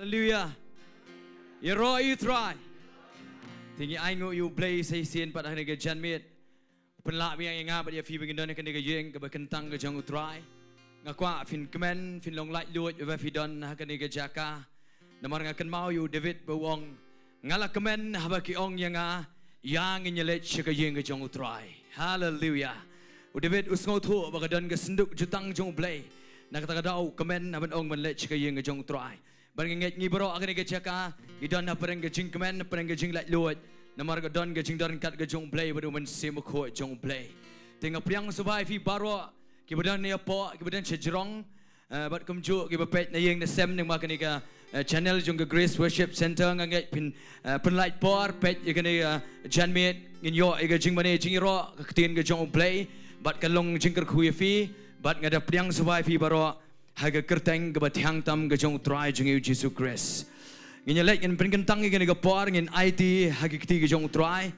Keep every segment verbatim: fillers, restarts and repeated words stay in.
Haleluya. Ïaroh ïa u Trai. Te ngi ainguh ïa u Blei sa shisien pat ha kane ka janmiet. Pynlah biang ïa nga bad ïa phi ba ngin don ha kane ka ïing kaba kyntang ka jong u Trai. Nga kwah phin kmen, phin long laitluid ba phi don ha kane ka jaka. Namar nga kynmaw ïa u David ba u ong, nga la kmen haba ki ong ïa nga, ïa ngin ïaleit sha ka ïing ka jong u Trai. Haleluya. U David u sngewthuh ba ka don ka synduk jutang jong u Blei. Na kata ka daw u kmen haba u ong ban leit sha ka ïing ka jong u Trai. Bad nga ngeit ngi baroh ha kane ka jaka ngi don hapdeng ka jingkmen, hapdeng ka jinglaitluid. Namar ka don ka jingdon ryngkat ka jong u Blei bad u Mynsiem Bakhuid jong u Blei. Te nga pdiang sngewbha ïa phi baroh kiba don hapoh, kiba don shajrong, eh, bad kumjuh kiba peit na ïing na sem lyngba kane ka, eh, channel jong ka Grace Worship Centre. Nga ngeit phin, eh, pynlait por peit ïa kane ka, eh, janmiet, ngin ïoh ïa ka jingmane jingïaroh, ka ktien ka jong u Blei bad ka long jingkyrkhu ïa phi. Bad nga da pdiang sngewbha ïa phi baroh ha ka kyrteng kaba thiang tam ka jong u Trai jong ngi u Jisu Khrist. Ngin ïaleit, ngin pynkyntang ïa kane ka por, ngin aiti ha ka kti ka jong u Trai.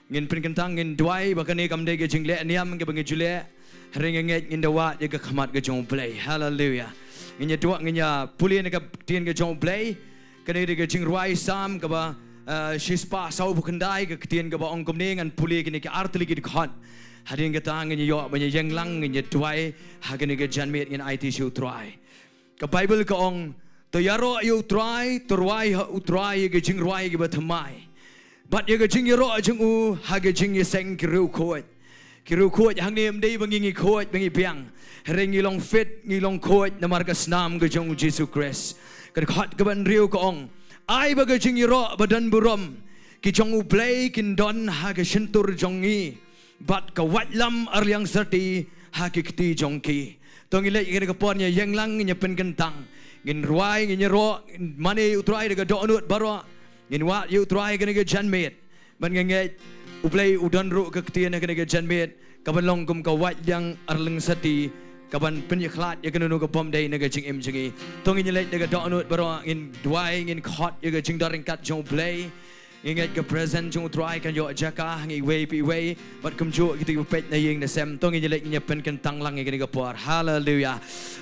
Ngin pynkyntang, ngin duwai ba kane kam dei ka jingleh niam kaba ngi ju leh. Hynrei nga ngeit ngin da wad ïa ka khmat ka jong u Blei. Haleluya. Ngin ïa duwai, ngin ïa pule na ka ktien ka jong u Blei. Kane dei ka jingrwai Salm kaba, eh, shispah sawphew khyndai, ka ktien kaba ong kumne, ngan pule kine ki artylli ki dkhot. Hadien kata ngin ïa ïoh ban ïeng lang, ngin ïa duwai ha kane ka janmiet, ngin aiti sha u Trai. Ka Baibl ka ong, to ïaroh ïa u Trai, to rwai ha u Trai ïa ka jingrwai kaba thymmai. Bad ïa ka jingïaroh jong u ha ka jingïaseng ki riewkhuid. Ki riewkhuid hangne ym dei ba ngi ngi khuid ba ngi biang. Hynrei ngi long fit, ngi long khuid namar ka snam ka jong u Jisu Khrist. Ka dkhot kaba hynriew ka ong, ai ba ka jingïaroh ba don burom ki jong u Blei kin don ha ka shyntur jong ngi, bad ka waitlam arliang syrti ha ki kti jong ki. To ngin leit ïa kane ka por, ngin ïeng lang, ngin ïa pynkyntang, ngin rwai, ngin ïaroh, ngin mane ïa u Trai da ka dohnud baroh. Ngin wad ïa u Trai ha kane ka janmiet. Bad nga ngeit u Blei u don ruh ka ktien ha kane ka janmiet kaban long kum ka waitlam arliang syrti kaban pynïakhlad ïa kano kano ka bym dei na ka jingim jong ngi. To ngin ïa leit da ka dohnud baroh, ngin duwai, ngin khot ïa ka jingdon ryngkat jong u Blei. Nga ngeit ka presence jong u Trai kan ïoh jaka ha ngi iwei pa iwei. Bad kumjuh kita kiba peit na ïing na sem. To ngin ïa leit, ngin ïa pynkyntang lang ïa kane ka por. Haleluya.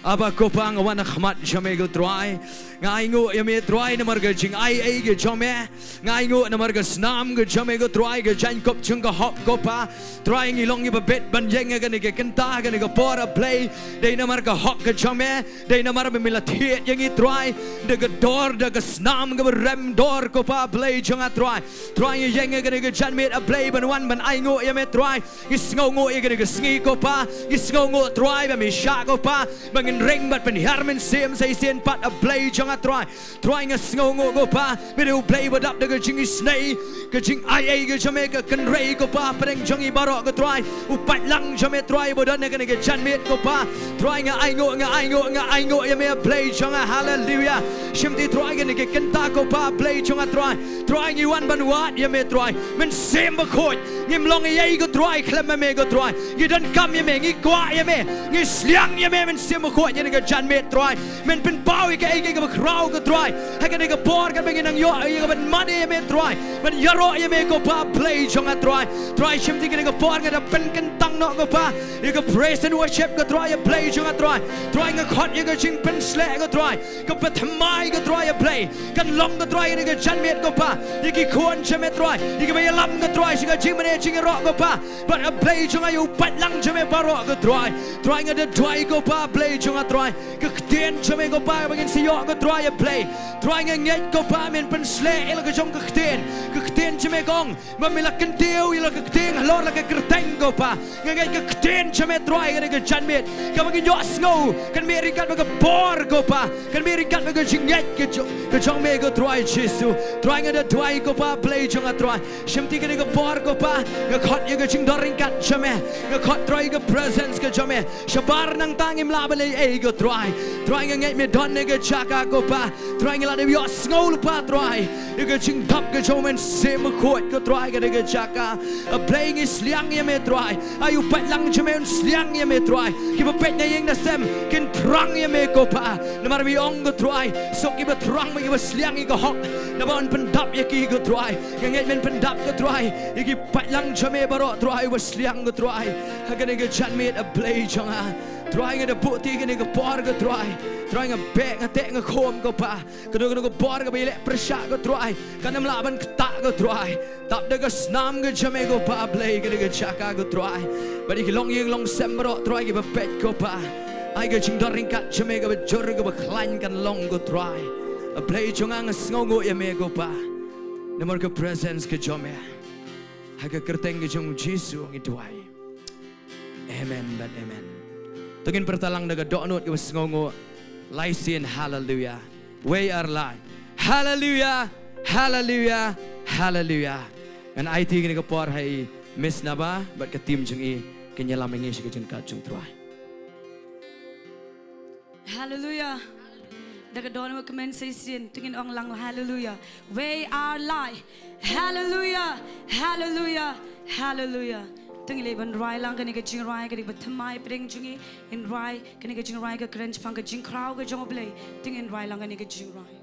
Aba ko Pa, nga wan ha khmat jong me ko Trai. Nga ainguh ïa me Trai namar ka jingaiei ka jong me. Nga ainguh namar ka snam ka jong me ko Trai, ka jaiñkup jong ka hok ko Pa. Trai, ngi long kiba bit ban ïeng ha kane ka kynta, ha kane ka por A Blei. Dei namar ka hok ka jong me. Dei namar ba me la thied ïa ngi Trai, da ka dor, da ka snam kaba rem dor ko Pa Blei jong nga Trai. Trai, ngi ïeng ha kane ka janmiet A Blei ban wan ban ainguh ïa me Trai. Ngi sngewnguh ïa kane ka sngi ko Pa. Ngi sngewnguh Trai ba me shah ko Pa, ba ngin ring bad pynhiar mynsiem sa shisien pat A Blei jong nga Trai. Trai, nga sngewnguh ko Pa, me dei U Blei ba dap da ka jingisynei, ka jingaiei ka jong me, ka kynrei ko Pa, hapdeng jong ngi baroh ko Trai. U paidlang jong me Trai ba don ha kane ka janmiet ko Pa. Trai, nga ainguh, nga ainguh, nga ainguh ïa me A Blei jong nga. Haleluya. Shimti Trai kane ka kynta ko Pa Blei jong nga Trai. Trai, ngi wan ban wad ïa me Trai. Mynsiem Bakhuid, ngim long ei ei ko Trai khlem ma me ko Trai. Ngi donkam ïa me, ngi kwah ïa me, ngi sliang ïa me Mynsiem Bakhuid ïa kane ka janmiet Trai. Men pynpaw ïa kaei kaei kaba khraw ko Trai. Ha kane ka por kaba ngin nang ïoh ïa kaban mane ïa me Trai, ban ïaroh ïa me ko Pa Blei jong nga Trai. Trai, shimti kane ka por nga da pynkyntang noh ko Pa ïa ka praise and worship ko Trai, A Blei jong nga Trai. Trai, nga khot ïa ka jingpynshlur ko Trai, kaba thymmai ko Trai A Blei, kan long ko Trai ïa kane ka janmiet ko Pa, ïa ki khun jong me Trai, ïa kiba ïalam ko Trai sha ka jingmane jingïaroh ko Pa. Bad A Blei jong nga, ïa u paidlang jong me baroh ko Trai. Trai, nga da duwai ko Pa Blei jong nga Trai, ka ktien jong me ko Pa ba ngin sa ïoh ko Trai A Blei. Trai, nga ngeit ko Pa men pynshlur ïa la ka jong ka ktien. Ka ktien jong me ka ong ba me la kyntiew ïa la ka ktien halor la ka kyrteng ko Pa. Nga ngeit ka ktien jong me Trai kane ka janmiet kaba ngin ïohsngew kan mih ryngkat bad ka bor ko Pa, kan mih ryngkat bad ka jingngeit ka jong, ka jong me ko Trai Jisu. Trai, nga da duwai ko Pa Blei jong nga Trai, shimti kane ka por ko Pa, nga khot ïa ka jingdon ryngkat jong me. Nga khot Trai ka presence ka jong me. Shabar nangta ngim lah ban leh ei ei ko Trai. Trai, nga ngeit me don ha ka jaka ko Pa. Trai, ngi la dep ïohsngew lypa Trai ïa ka jingdap ka jong u Mynsiem Bakhuid ko Trai ha kane ka jaka. A Blei, ngi sliang ïa me Trai. Ai u paidlang jong me un sliang ïa me Trai. Kiba peit na ïing na sem kin thrang ïa me ko Pa. Namar me ong ko Trai, suk kiba thrang bad kiba sliang ïa ka hok, naba un pyndap ïa ki ko Trai. Nga ngeit men pyndap ko Trai ïa ki paidlang jong me baroh Trai, ba sliang ko Trai ha kane ka janmiet A Blei jong nga. Trai, nga da buh ïa kane ka por, ko Trai. Trai, nga beh, nga teh, nga khum, ko Pa. Kano kano ka bor kaba ïaleh pyrshah, ko Trai, kan ym lah ban ktah, ko Trai. Tap da ka snam ka jong me, ko Pa Blei, kane ka jaka, ko Trai. Bad ïa ki longïing longsem baroh, Trai, kiba peit, ko Pa, ai ka jingdon ryngkat jong me kaba jur kaba khlaiñ kan long, ko Trai. A Blei jong nga, nga sngewnguh ïa me, ko Pa. Namar ka presence ka jong me. Ha ka kyrteng ka jong u Jisu ngi duwai. Amen bad amen. To ngin pyrta lang da ka dohnud kaba sngewnguh. Lai sien, Hallelujah. We are light. Hallelujah. Hallelujah. Hallelujah. Ngan aiti ïa kane ka por ha i Miss Naba bad ka team jong i, kin ïalam ïa ngi sha ka jingkat jong u Trai. Hallelujah. Da ka dohnud kmen sa shisien, to ngin ong lang Hallelujah. We are light. Hallelujah. Hallelujah. Hallelujah. To ngin leit ban rwai lang kane ka jingrwai, kane kaba thymmai pdeng jong ngi. Ngin rwai kane ka jingrwai, ka kren shaphang ka jingkhraw ka jong U Blei. To ngin rwai lang kane ka jingrwai.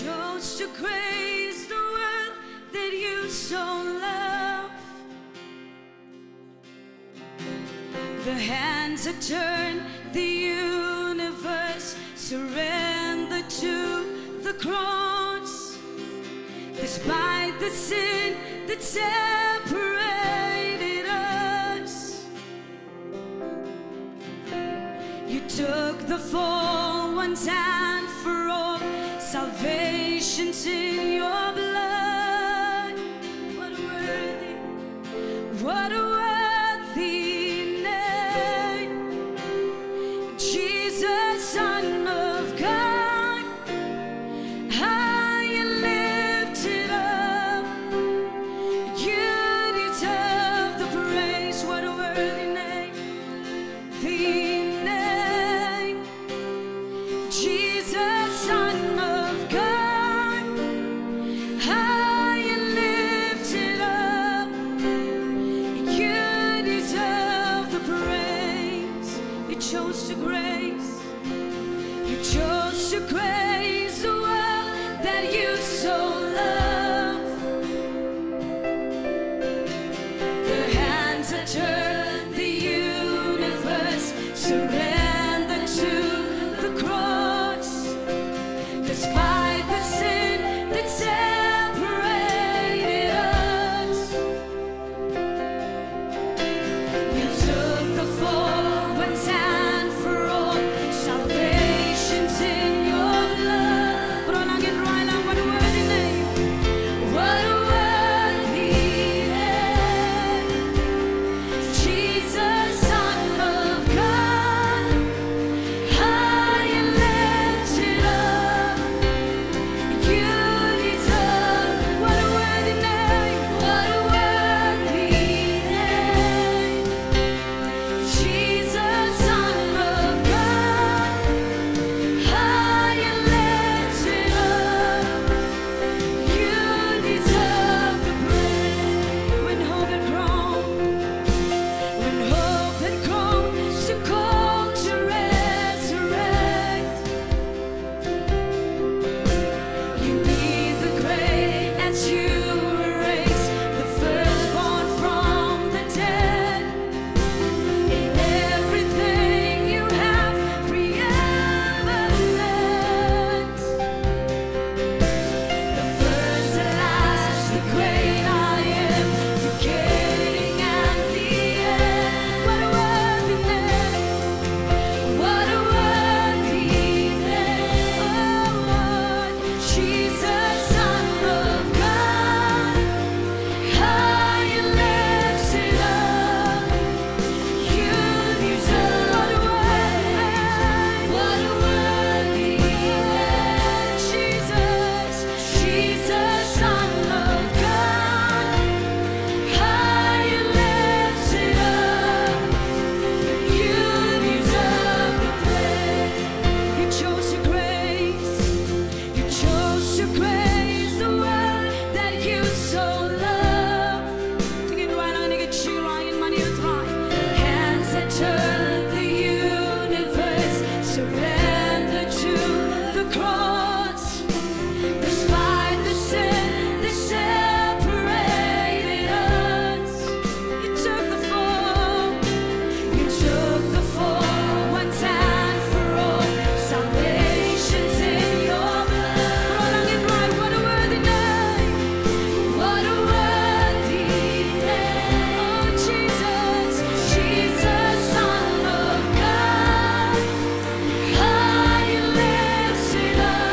Chose to grace the world that you so love. The hands that turn the universe surrender to the cross. Despite the sin that separated us, you took the fall once and for all. Salvation's in your blood. What a worthy, what a worthy name. Jesus, Son of God, high and lifted up. You deserve the praise. What a worthy name. The name Jesus, Son of God, high and lifted up. You deserve the praise. You chose to grace. You chose to grace the world that you so love. The hands that turn the universe surrender to the cross. Despite the sin that separated us, you took the fall once and for all. Salvation's in your cross. Despite the sin that separated us, you took the fall. You took the fall once and for all. Salvation's in your blood. Come on, I'll get right. What a worthy name. What a worthy name. Oh, Jesus, Jesus, Son of God. High and lifted up.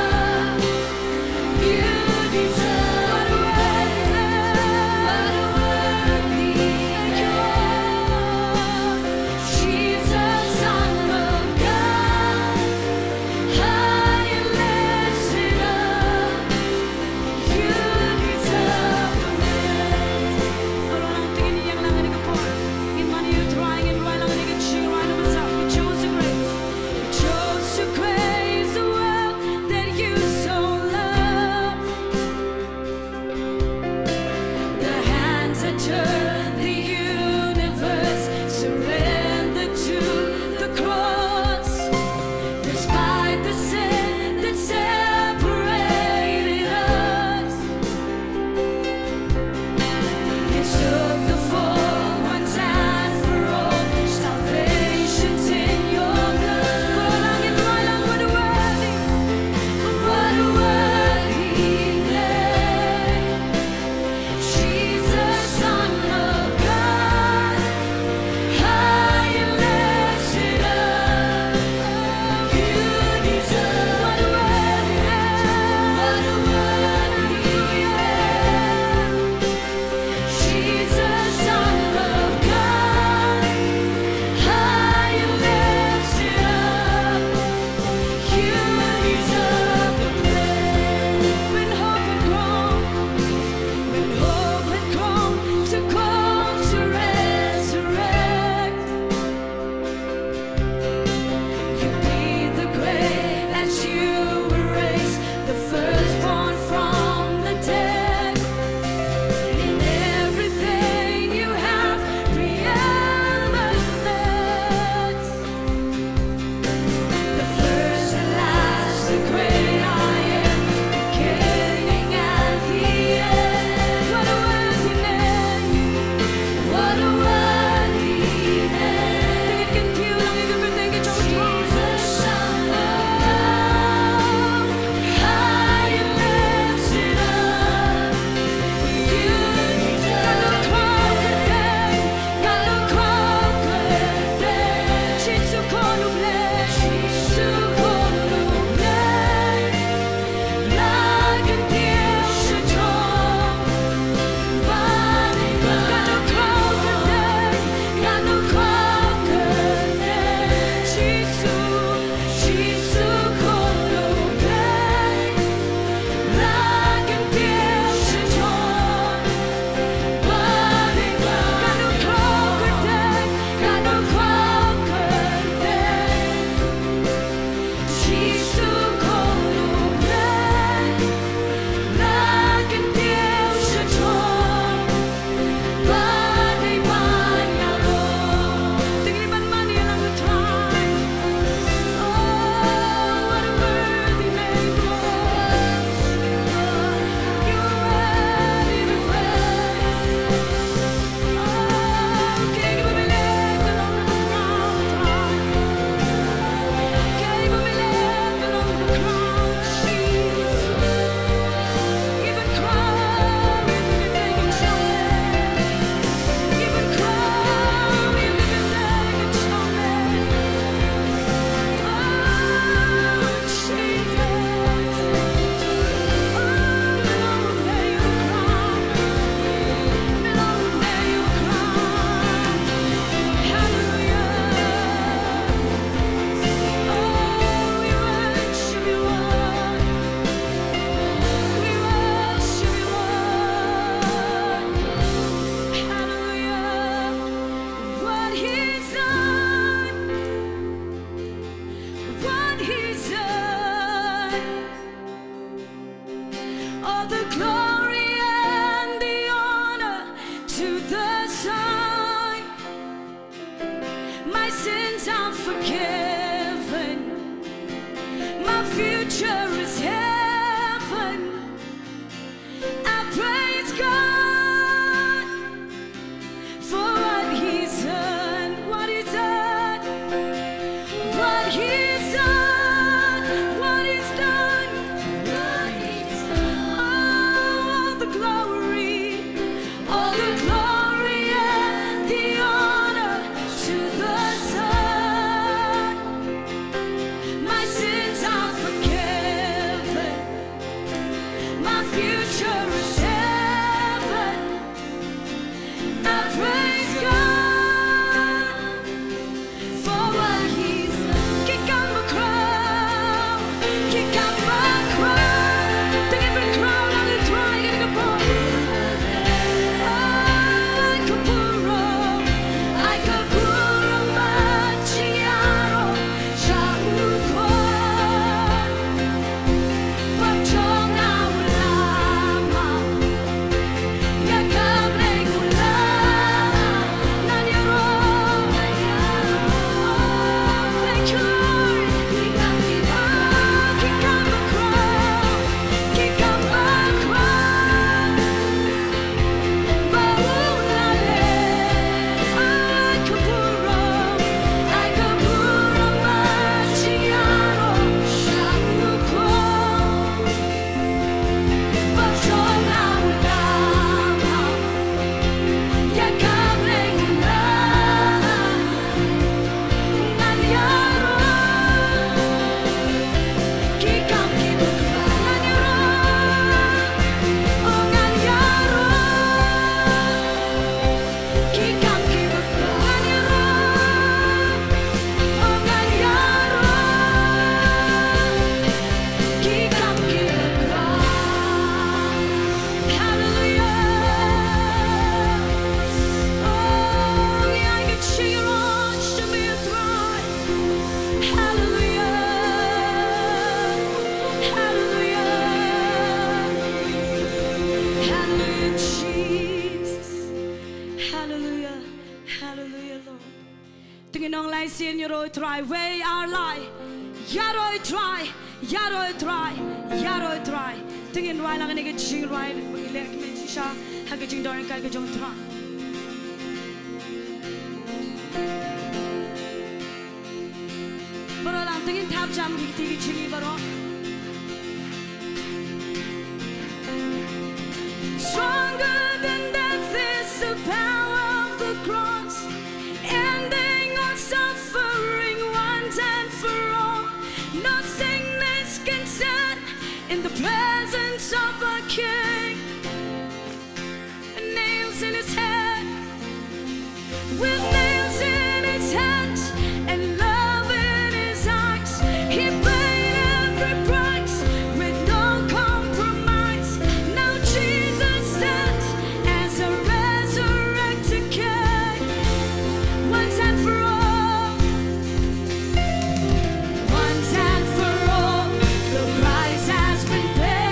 future is heaven. I praise God for what He's done, what He's done, what He's done, what He's done. Oh, all the glory, all the glory and the honor to the Son. My sins are forgiven. My future is heaven. I praise God for what He's done. Ki kam ba khraw, ki kam ba khraw. Tang ïa ba khraw lang ïa U Trai, ïa ka bor. Ai ka burom, ai ka burom ba jingïaroh sha U Khun. Ba jong nga u lamma, ïa ka bneng u lamma, ngan ïaroh. Oh, thank you, Lord. Ki kam ba khraw, ki kam ba khraw. Hallelujah. Oh, ngi ai ka jingïaroh sha me, Trai. Hallelujah. Hallelujah. Hallelujah, Jesus. Hallelujah. Hallelujah, Lord. Te ngin ong lai sien, ïaroh Trai, wei ar lai. Ïaroh Trai, ïaroh Trai, ïaroh Trai. Te ngin rwai lang kane ka jingrwai, ba ngi leh kmen shisha ha ka jingdon ryngkat ka jong U Trai. Baroh lang, te ngin thap jam ki kti ki jingim baroh. Stronger than death is the power of the cross, ending all suffering once and for all. No sickness can stand in the presence of our King. Nails in His head, with nails in His hands and love in His eyes. He paid every price with no compromise. Now Jesus stands as a resurrected King. Once and for all, once and for all, the price has been paid.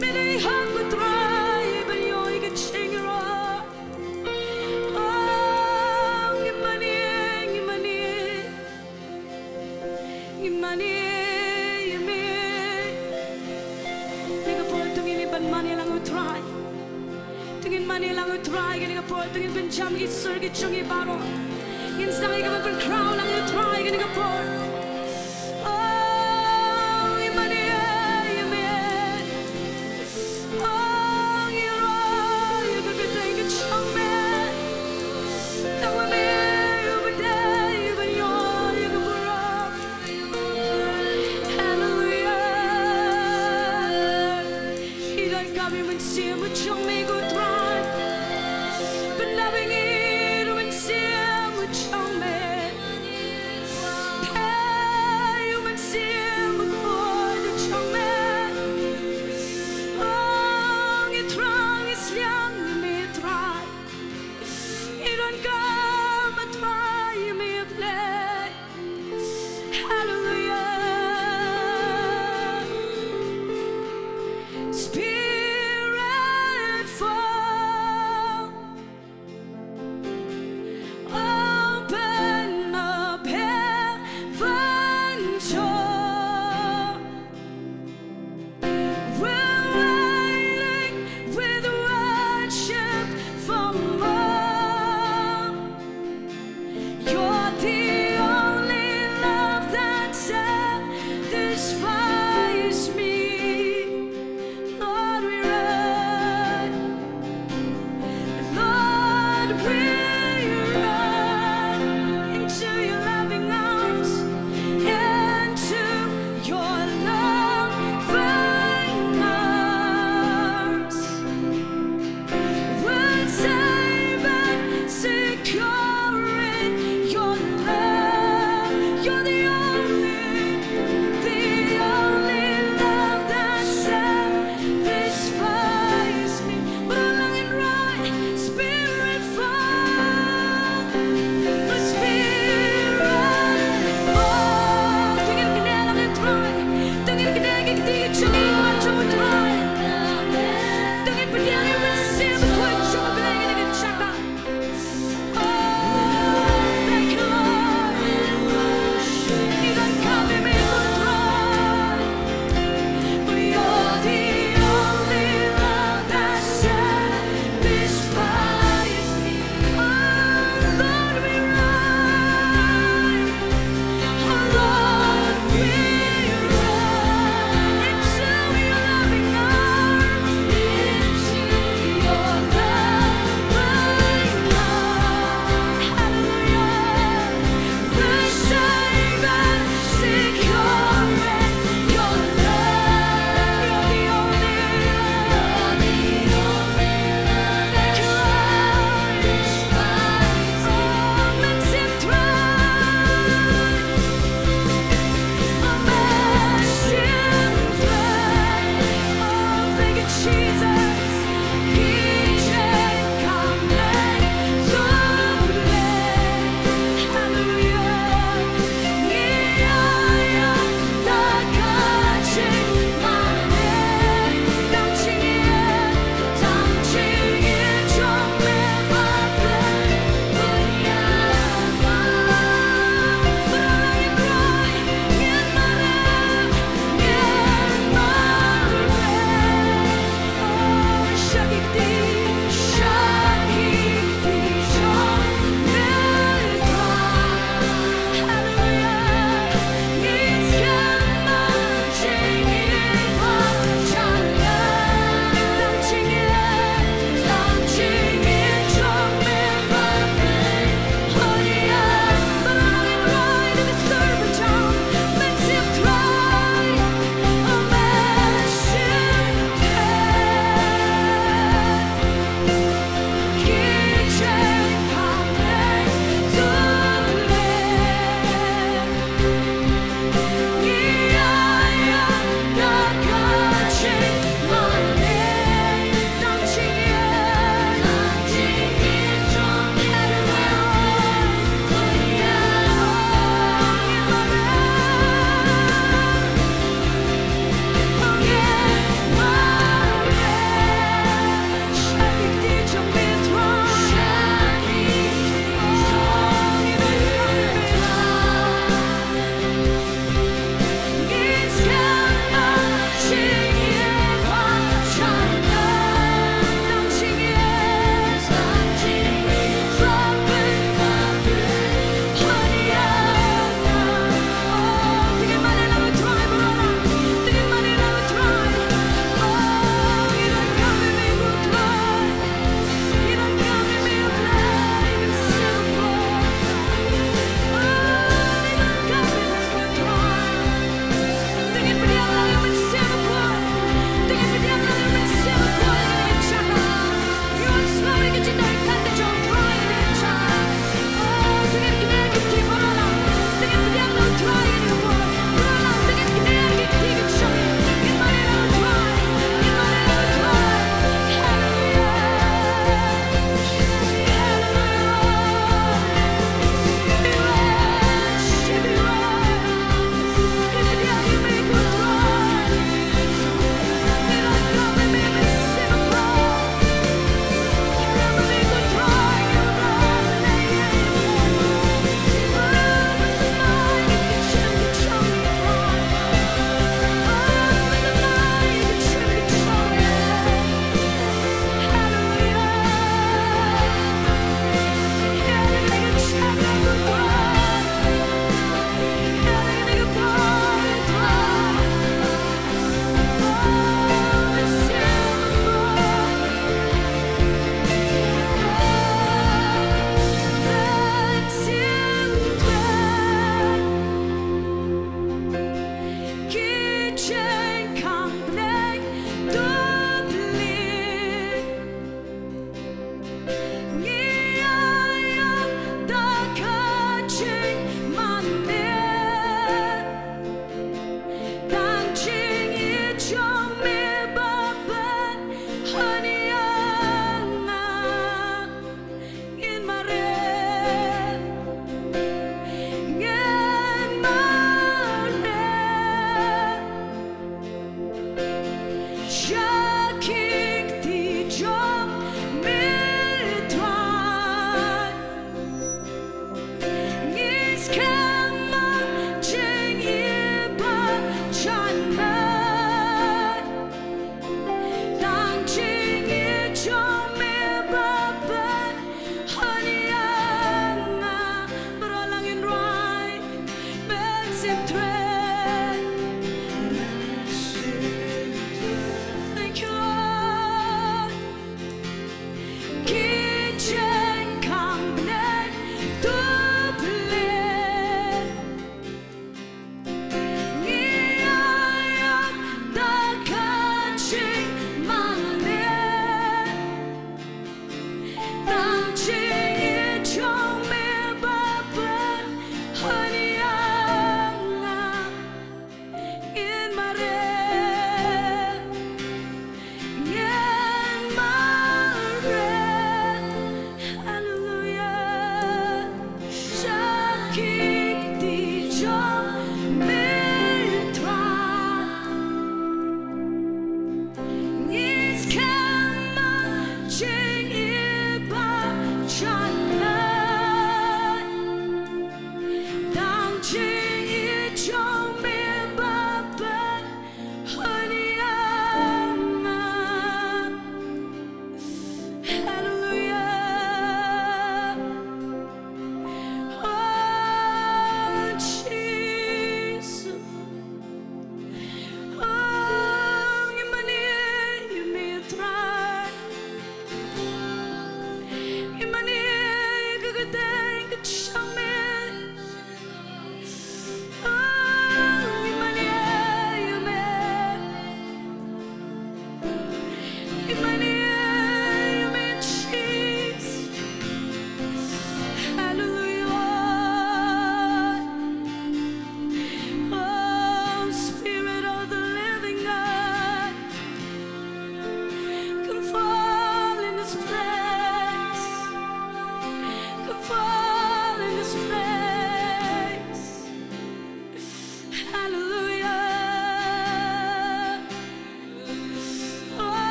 Me dei hok ko Trai ban ïoh ïa ka jingïaroh. Oh, ngi mane, ngi mane. Ngi mane ïa me. Kane ka por to ngin ïa ban mane lang u Trai. To ngin mane lang u Trai kane ka por, to ngin pynjam ki sur ki jong ngi baroh. Ngin sdang ïa ka ban pynkhraw lang u Trai kane ka por. Oh, ngi mane ïa me. Oh, ngi ïaroh ïa ka kyrteng ka jong me. Tang ma me uba dei ban ïoh ïa ka burom. Haleluia. Ngi donkam ïa u Mynsiem u jong me ko Trai. Pyndap ïa ngi da u Mynsiem u jong me. Pynkheiñ ïa u Mynsiem Bakhuid u jong me. Oh, ngi thrang ngi sliang ïa me Trai. Ngi donkam ma Trai ïa me Blei. Haleluia. Spirit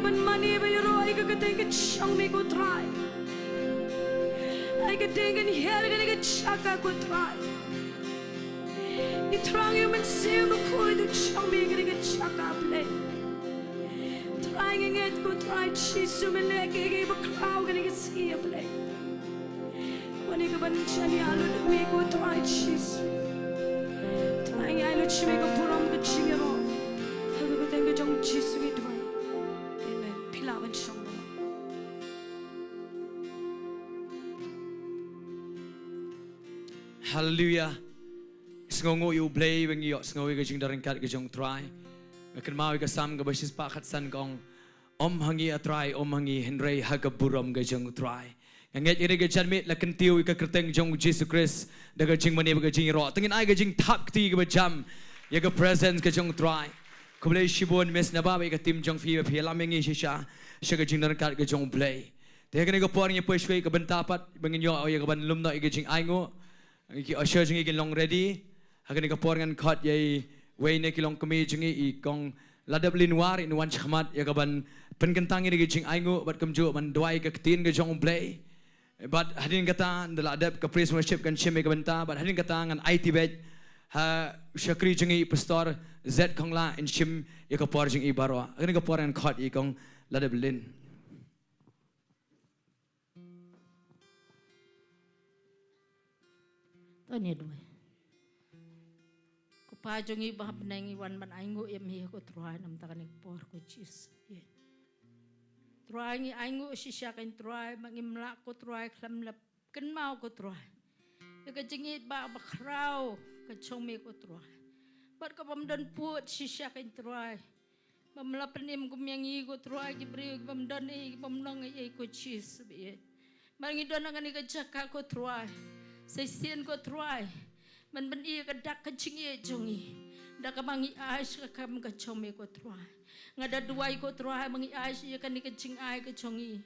Mynta mane ba ïaroh ïa ka kyrteng ka jong me ko Trai. Ai ka kyrteng kan hiar ïa kane ka jaka ko Trai. Ngi thrang ïa u Mynsiem Bakhuid u jong me ïa kane ka jaka Blei. Trai ngi ngeit ko Trai Jisu me leh ïa kiei kiei ba khraw kane ka sngi Blei. Wan ïa ka ban jan ïa lut me ko Trai Jisu. Trai ngi ai lut sha me ka burom ka jingïaroh. Ha ka kyrteng ka jong Jisu ngi duwai. Amen. Phi lah ban shong. Haleluia. Sngewnguh ïa u Blei ba ngi ïohsngew ïa ka jingdon ryngkat ka jong u Trai. Nga kynmaw ïa ka Salm kaba shispah khatsan ka ong, Om ha ngi a Trai, om ha ngi, hynrei ha ka burom ka jong u Trai. Nga ngeit ïa kane ka janmiet la kyntiew ïa ka kyrteng jong u Jisu Khrist da ka jingmane bad ka jingïaroh. Te ngin ai ka jingthap kti kaba jam ïa ka presence ka jong u Trai. Khublei shibun Miss Naba bad ïa ka team jong phi ba phi ïalam ïa ngi shisha sha ka jingdon ryngkat ka jong u Blei. Te ha kane ka por ngin poi shuwa ïa ka bynta pat ba ngin ïoh ïa ka ban lum noh ïa ka jingainguh. Ki usher jong ngi kin long ready. Ha kane ka por ngan khot ïa iwei na ki longkmie jong ngi i Kong Ladep Lynwar in wan shakhmat ïa ka ban pynkyntang ïa ka jingainguh bad kumjuh ban duwai ka ktien ka jong u Blei. Bad hadien kata ynda la dep ka praise worship kan shim ïa ka bynta bad hadien kata ngan aiti beit ha u shakri jong ngi Pastor Zed Khongla in shim ïa ka por jong ngi baroh. Ha kane ka por ngan khot ïa i Kong Ladep Lyn. To ngin duwai. Ko Pa jong ngi ba ha bneng, ngi wan ban ainguh ïa me ko Trai namar kane ka por ko Jisu. Trai ngi ainguh shisha ko Trai, ma ngim lah ko Trai khlem la kynmaw ko Trai ïa ka jingïeit ba bakhraw ka jong me ko Trai. Bad ka bym don pud shisha ko Trai. Bym la pynim kum ïa ngi ko Trai ki briew ki bym don ei ki bym long ei ei ko Jisu ba ïeit. Ba ngi don ha kane ka jaka ko Trai. Sa shisien ko Trai. Ban pyni ïa ka dak ka jingïeit jong ngi. Da kaba ngi ai sha ka kam ka jong me ko Trai. Nga da duwai ko Trai ba ngi ai sha ïa kane ka jingai ka jong ngi.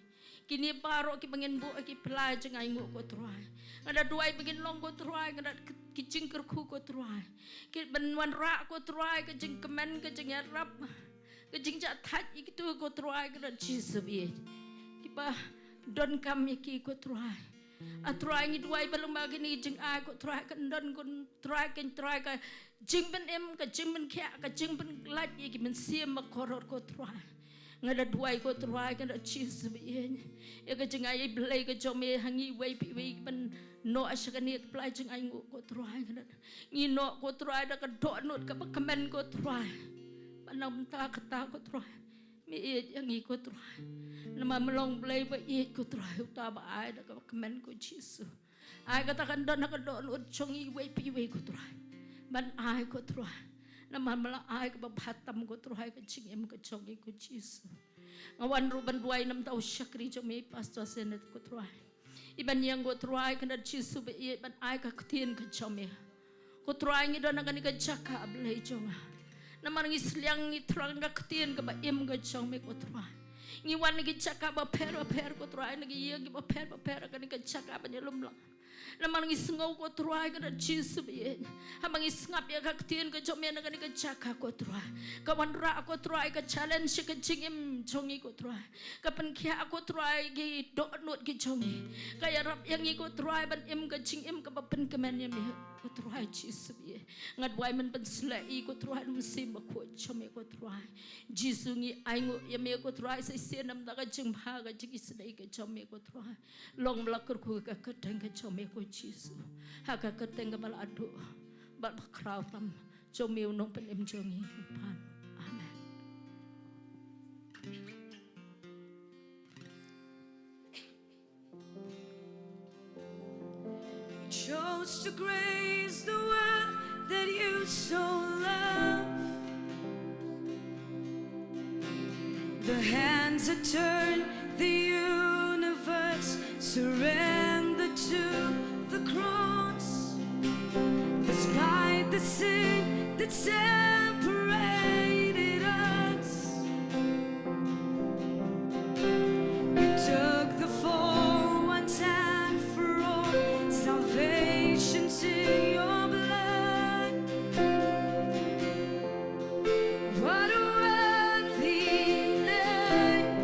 Kine baroh kiba ngin buh ha ki pla jingainguh ko Trai. Nga da duwai ba ngin long ko Trai, nga da ki jingkyrkhu ko Trai. Ki ban wanrah ko Trai, ka jingkmen, ka jingïarap, ka jingjahthait ïa kito ko Trai, ka da Jisu ba ïeit. Kiba donkam ïa ki ko Trai. A Trai ngi duwai ba lem bad kine ki jingai ko Trai, kan don ko Trai, kan Trai ka jingpynim, ka jingpynkhiah, ka jingpynlait ïa ki mynsiem ba kordor ko Trai. Nga da duwai ko Trai, ka da Jisu ba ïeit. Ïa ka jingai Blei ka jong me ha ngi iwei pa iwei ban noh sha kane ka pla jingainguh ko Trai, ka da ngi noh ko Trai da ka dohnud kaba kmen ko Trai. Ba na ka bynta kata ko Trai me ïeit ïa ngi ko Trai. Namar me long Blei ba ïeit ko Trai, uta ba ai da kaba kmen ko Jisu. Ai kata kan don ha ka dohnud jong ngi iwei pa iwei ko Trai. Ban ai ko Trai. Namar me la ai kaba bha tam ko Trai ka jingim ka jong ngi ko Jisu. Nga wan ruh ban duwai namar u shakri jong me Pastor Senate ko Trai. I ban ïeng ko Trai ka da Jisu ba ïeit ban ai ka ktien ka jong me. Ko Trai ngi don ha kane ka jaka Blei jong nga. Namar ngi sliang ngi thrang ka ktien kaba im ka jong me ko Trai. Ngi wan na ki jaka bapher bapher ko Trai, na ki ïing kiba pher bapher ha kane ka jaka ban ïalum lang. Namar ngi sngew ko Trai ka da Jisu ba ïeit. Haba ngi sngap ïa ka ktien ka jong me na kane ka jaka ko Trai. Ka wanrah ko Trai ka challenge ka jingim jong ngi ko Trai. Ka pynkhiah ko Trai ki dohnud ki jong ngi. Ka ïarap ïa ngi ko Trai ban im ka jingim kaba pynkmen ïa me ko Trai Jisu ba ïeit. Nga duwai men pynsleh ïa ko Trai na u Mynsiem Bakhuid jong me ko Trai. Jisu ngi ainguh ïa me ko Trai sa shisien namar ka jingbha ka jingisynei ka jong me ko Trai. Long ba la kyrkhu ka kyrteng ka jong me ko Jisu. Ha ka kyrteng kaba la duh bad ba khraw tam jong me u nongpynim jong ngi. Amen. Chose to grace the world that you so love. The hands that turn the universe surrender to the cross. Despite the sin that separated us, you took the fall once and for all, salvation to your blood. What a worthy name.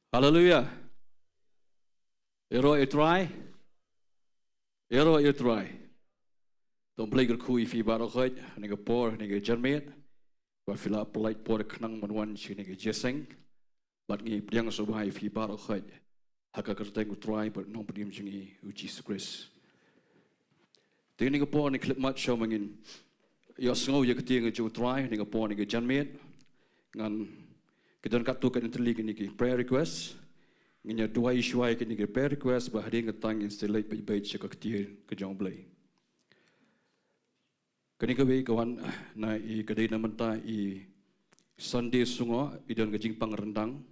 Haleluia. Ïaroh ïa u Trai. Ïaroh ïa u Trai. To Blei kyrkhu ïa phi baroh khoit, ha kane ka por, ha kane ka janmiet. Ba phi la pynlait por khnang ban wan sha kane ka jingïaseng. Bad ngi pdiang sngewbha ïa phi baroh khoit. Ha ka kyrteng u Trai bad u nongpynim jong ngi u Jisu Khrist. Te ha kane ka por ha kane ka khyllipmat shuwa ma ngin ïohsngew ïa ka ktien ka jong u Trai, ha kane ka por ha kane ka janmiet. Ngan, ki don katto katne tylli kine ki prayer request. Ngin ïa duwai shuwa ïa kine ki prayer request, bad hadien kata ngin sa leit beit beit sha ka ktien ka jong u Blei. Kane kawei ka wan na i, ka dei na bynta i Sunday Sungoh, i don ka jingpang ryndang.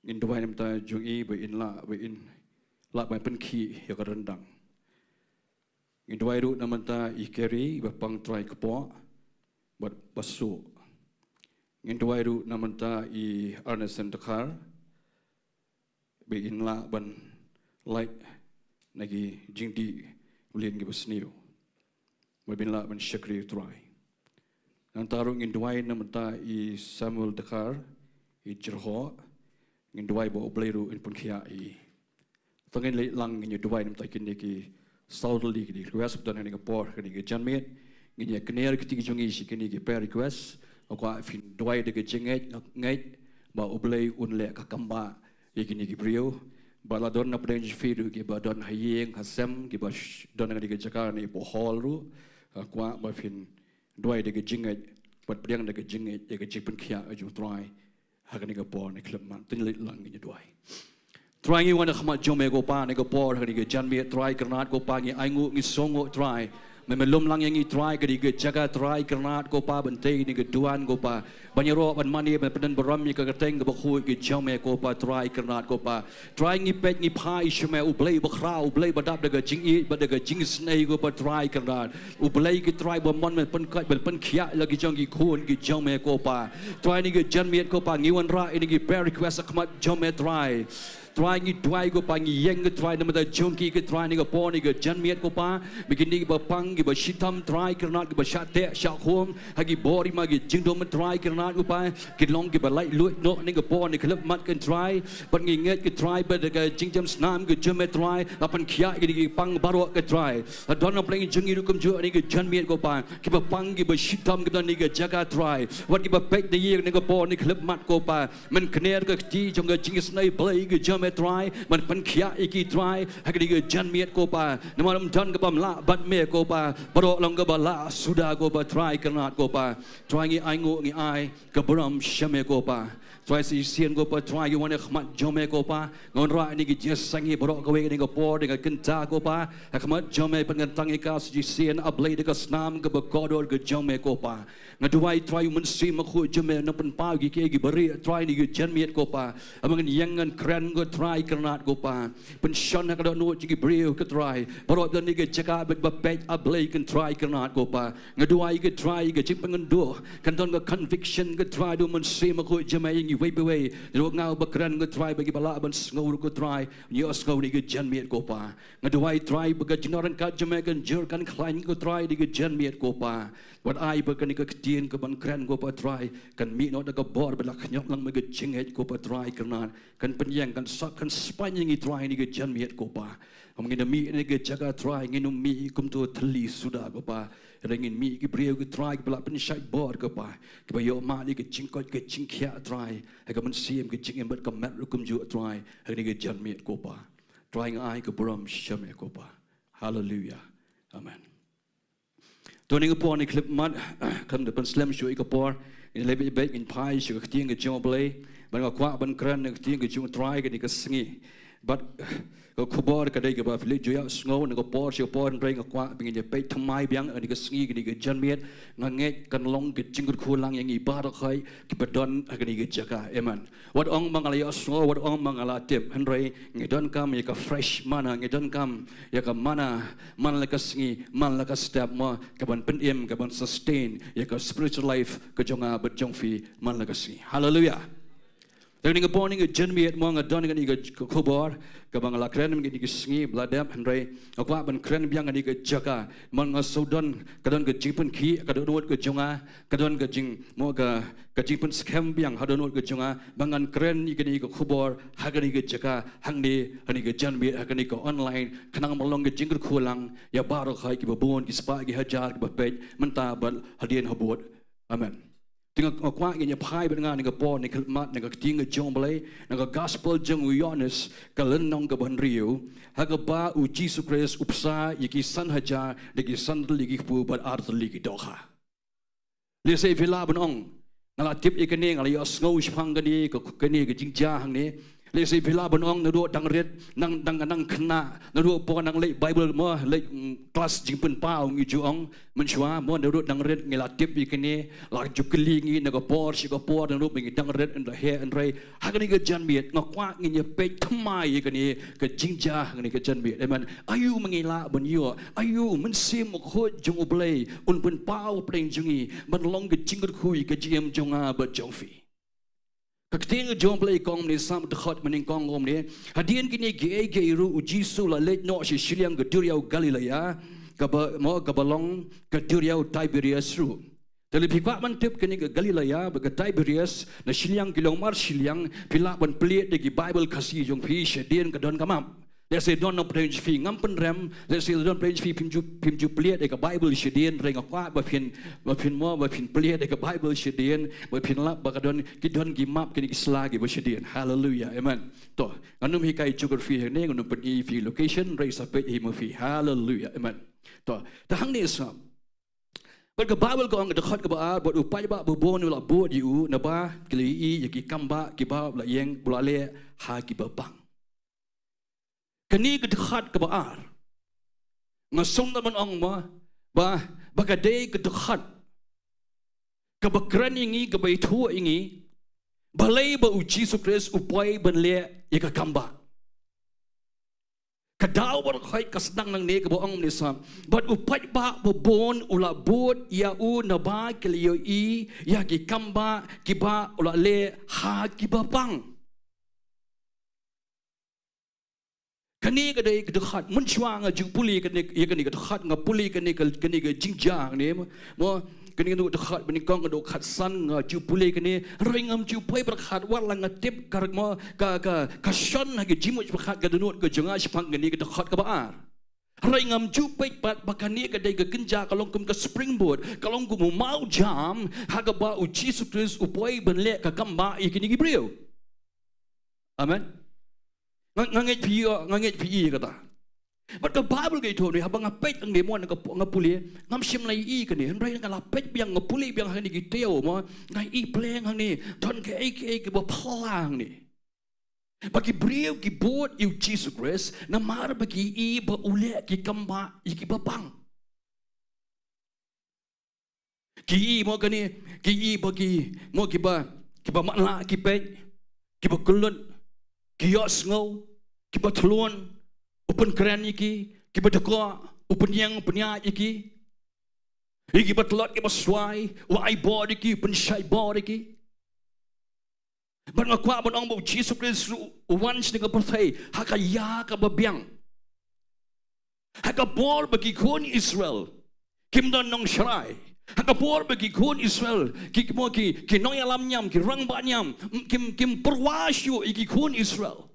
Ngin duwai na bynta jong i ba in lah, ba in lah ban pynkhih ïa ka ryndang. Ngin duwai ruh na bynta i Kerry, ba pang trai kpoh bad ba suk. Ngin duwai ruh na bynta i Arneson Dkhar, ba in lah ban lait na ki jingdih u Blei kiba sniew, ba in lah ban shakri u Trai. Nangta ruh ngin duwai na bynta i Samuel Dkhar, i Jyrhoh. Ngin duwai ba u Blei ruh un pynkhiah ïa i. To ngin leit lang, ngin ïa duwai na bynta kine ki saw tylli ki request ba don ha kane ka por, ha kane ka janmiet. Ngin ïa kner kti ki jong ngi sha kine ki prayer request. Nga kwah phin duwai da ka jingngeit, ngeit ba u Blei un leh ka kam ba ïa kine ki briew. Ba la don na pdeng jong phi ruh kiba don ha ïing ha sem, kiba sh-, don ha kane ka jaka ne ha hall ruh. Nga kwah ba phin duwai da ka jingngeit, bad pdiang da ka jingngeit ïa ka jingpynkhiah ka jong u Trai ha kane ka por, ha kane ka khyllipmat. To ngin leit lang, ngin ïa duwai. Trai, ngi wan ha khmat jong me ko Pa ha kane ka por, ha kane ka janmiet, Trai Kynrad ko Pa, ngi ainguh, ngi sngewnguh Trai. Me, me lum lang ïa ngi Trai, ha kane ka jaka Trai Kynrad ko Pa, ban tei ha kane ka duwan ko Pa. Ban ïaroh, ban mane, ban pyndon burom ïa ka kyrteng kaba khuid ka jong me ko Pa, Trai Kynrad ko Pa. Trai, ngi peit ngi phai sha me, u Blei ba khraw, u Blei ba dap da ka jingïeit bad da ka jingisynei ko Pa, Trai Kynrad. U Blei ki Trai ba mon ban pynkhiah, ban pynkhiah ïa la ki jong ki khun ki jong me ko Pa. Trai, ha kane ka janmiet ko Pa, ngi wanrah ïa kine ki prayer request ha khmat jong me Trai. Trai, ngi duwai ko Pa, ngi ïeng ko Trai na ka bynta jong ki ko Trai, ha kane ka por, ha kane ka janmiet ko Pa. Me, kine kiba pang, kiba shitom Trai Kynrad, kiba shah teh shah khum ha ki bor, ha ki jingdum Trai Kynrad ko Pa. Ki long kiba laitluid noh ha kane ka por, ha kane ka khyllipmat ko Trai. Bad ngi ngeit ko Trai ba da ka jingjem snam ka jong me Trai, la pynkhiah ïa kine ki pang baroh ko Trai. La don na pdeng jong ngi ruh kumjuh ha kane ka janmiet ko Pa, kiba pang, kiba shitom, kiba don ha kane ka jaka Trai. Wat kiba peit na ïing ha kane ka por, ha kane ka khyllipmat ko Pa. Men kner ka kti jong ka jingisynei Blei ka jong me Trai, men pynkhiah ïa ki Trai ha kane ka janmiet ko Pa. Namar ym don kaba ym lah bad me ko Pa, baroh long kaba lah suda ko Pa, Trai Kynrad ko Pa. Trai, ngi ainguh, ngi ai ka burom sha me ko Pa. Trai, sa shisien ko Pa Trai, ngi wan ha khmat jong me ko Pa. Nga wanrah ïa kine ki jingïaseng hi baroh kawei ha kane ka por, ha kane ka kynta ko Pa, ha khmat jong me, pynkyntang ïa ka sa shisien A Blei da ka snam kaba kordor ka jong me ko Pa. Nga duwai Trai, u Mynsiem Bakhuid jong me un pynpaw ïa kiei kiei kiba rieh Trai ha kane ka janmiet ko Pa. Haba ngan ïeng ngan kren ko Trai Kynrad ko Pa, pynshong ha ka dohnud jong ki briew ko Trai, baroh ba don ha kane ka jaka bad ba peit A Blei ko Trai Kynrad ko Pa. Nga duwai ko Trai, ka jingpynkynduh kan don ka conviction ko Trai da u Mynsiem Bakhuid jong me ïa ngi iwei pa iwei. Ruh nga uba kren ko Trai, bad kiba lah ban sngew ruh ko Trai, ïohsngew ha kane ka janmiet ko Pa. Nga duwai Trai ba ka jingïaryngkat jong me kan jur kan khlaiñ ko Trai ha kane ka janmiet ko Pa. Wat ai ba kane ka ktien kaban kren ko Pa Trai, kan mih noh da ka bor bad la khñiot lang me ka jingngeit ko Pa Trai Kynrad. Kan pynïeng, kan sah, kan spaiñ ïa ngi Trai ha kane ka janmiet ko Pa. Haba ngin ïa mih ha kane ka jaka Trai, ngin ym mih kumto thylli suda ko Pa. Hynrei ngin mih ki briew ko Trai kiba la pynshait bor ko Pa, kiba ïoh mad ïa ka jingkoit ka jingkhiah Trai, ha ka mynsiem, ka jingim bad ka met ruh kumjuh Trai, ha kane ka janmiet ko Pa. Trai, nga ai ka burom sha me ko Pa. Haleluia. Amen. To ha kane ka por, ha kane ka khyllipmat, khlem da pynslem shuh ïa ka por, ngin leit beit beit, ngin phai sha ka ktien ka jong U Blei. Bad nga kwah ban kren na ka ktien ka jong U Trai kane ka sngi. Bad ka khubor ka dei kaba phi la ju ïohsngew na ka por sha ka por, hynrei nga kwah ba ngin ïa peit thymmai biang ha kane ka sngi, kane ka janmiet. Nga ngeit kan long ka jingkyrkhu lang ïa ngi baroh khoit kiba don ha kane ka jaka. Amen. Wat ong ba nga la ïohsngew, wat ong ba nga la tip, hynrei ngi donkam ïa ka fresh manna, ngi donkam ïa ka manna man la ka sngi, man la ka step mo, kaban pynim, kaban sustain ïa ka spiritual life ka jong nga bad jong phi man la ka sngi. Haleluia. Te kane ka por, kane ka janmiet mo, nga don kane ka khubor kaba nga la kren mynta kine ki sngi ba la dep, hynrei nga kwah ban kren biang kane ka jaka. Mo, nga shu don, ka don ka jingpynkhih ha dohnud ka jong nga, ka don ka jing, mo, ka, ka jingpynskhem biang ha dohnud ka jong nga ba ngan kren ïa kane ka khubor ha kane ka jaka, hangne ha kane ka janmiet, ha kane ka online, khnang ba long ka jingkyrkhu lang ïa baroh kiba bun, ki spah ki hajar kiba peit mynta bad hadien habud. Amen. Te nga kwah ngin ïa phai bad nga ha kane ka por, ha kane ka khmat, ha kane ka ktien ka jong U Blei, na ka gospel jong u Ïoannis, ka lynnong kaba hynriew, ha kaba u Jisu Khrist u pynshai ïa ki san hajar da ki san tylli ki kpu bad ar tylli ki dohkha. Lehse phi lah ban ong, nga la tip ïa kane, nga la ïohsngew shaphang kane, ka, kane ka jingjia hangne. Lehse phi lah ban ong, naduh dang rit, nang, dang, nang khynnah, naduh por nang leit Bible mo, leit, mm, klas jingpynpaw ngi ju ong, mynshuwa mo, naduh dang rit ngi la tip ïa kane, la ju kylli ngi na ka por sha ka por, naduh ba ngi dang rit, hynrei, hynrei ha kane ka janmiet nga kwah ngin ïa peit thymmai ïa kane ka jingjia ha kane ka janmiet. Amen. Aïu ma ngi lah ban ïoh, aïu u Mynsiem Bakhuid jong U Blei un pynpaw hapdeng jong ngi ban long ka jingkyrkhu ïa ka jingim jong nga bad jong phi. Ka ktien ka jong U Blei ka ong kumne, sa dkhot mynnyngkong ka ong kumne, hadien kine kiei kiei ruh u Jisu u la leit noh sha shiliang ka duriaw Galilea, kaba, mo, kaba long ka duriaw Tiberias ruh. Te lada phi kwah ban tip kane ka Galilea bad ka Tiberias, na shiliang ki long mar shiliang, phi lah ban plie da ki Bible Khasi jong phi, shadien ka don ka map. Lehse don na pdeng jong phi, ngam pynrem, lehse don pdeng jong phi, phim ju, phim ju plie da ka Bible shadien, hynrei nga kwah ba phin, ba phin mo, ba phin plie da ka Bible shadien, ba phin lap ba ka don, ki don ki map kine ki sla kiba shadien. Haleluia. Amen. To, ngan ym hikai geography hangne, ngan ym pyni phi location, hynrei sa peit hi ma phi. Haleluia. Amen. To, te hangne sa. Bad ka Bible ka ong, dkhot kaba ar, bad u paidbah ba bun u la bud ïa u, naba ki la ïohi ïa ki kambah kiba u la ïeng, u la leh ha kiba pang. Kane ka dkhot kaba ar, nga sngewthuh ban ong mo, ba, ba ka dei ka dkhot kaba kren ïa ngi, kaba ïathuh ïa ngi balei ba u Jisu Khrist u poi ban leh ïa ka kambah. Ka daw ba khoi ka sdang nangne kaba ong kumne sa, bad u paidbah ba bun u la bud ïa u naba ki la ïohi ïa ki kambah kiba u la leh ha kiba pang. Kane ka dei ka dkhot, mynshuwa nga ju pule kane, ïa kane ka dkhot, nga pule kane ka, kane ka jingjia ne, mo, kane ka dkhot ba nyngkong, ka dkhot san nga ju pule kane, hynrei ngam ju poi pyrkhat, wat la nga tip ka, mo, ka, ka, ka shon ha ka jingmut pyrkhat ka dohnud ka jong nga shaphang kane ka dkhot kaba ar. Hynrei ngam ju peit pat ba kane ka dei ka kynja, ka long kum ka springboard, ka long kum u mawjam ha kaba u Jisu Khrist u poi ban leh ka kambah ïa kine ki briew. Amen. Nga, nga ngeit phi ïoh, nga ngeit phi i kata. Bad ka Bible ka ïathuh ne, haba nga peit hangne mo, nga, nga pule, ngam shym la i kane, hynrei nga la peit biang, nga pule biang hangne ki taïew mo, nga i pleng hangne, don kaei kaei kaba phylla hangne. Ba ki briew ki bud ïa u Jisu Khrist namar ba ki i ba u leh ki kambah ïa kiba pang. Ki i mo kane, ki i ba ki, mo kiba, kiba matlah ki peit, kiba kyllut, ki ïohsngew, kiba thlun, u pynkren ïa ki, kiba dkoh, u pynïeng, u pynïaid ïa ki. Ïa kiba tlot, kiba swai, u ai bor ïa ki, u pynshai bor ïa ki. Bad nga kwah ban ong ba u Jisu Khrist ruh u wan sha kane ka pyrthei ha ka ïa kaba biang. Ha ka por ba ki khun Israel kim don nongshrai. Ha ka por ba ki khun Israel ki, ki mo ki, ki nongïalam niam, ki rangbah niam, m-, kim, kim pyrwa shuh ïa ki khun Israel.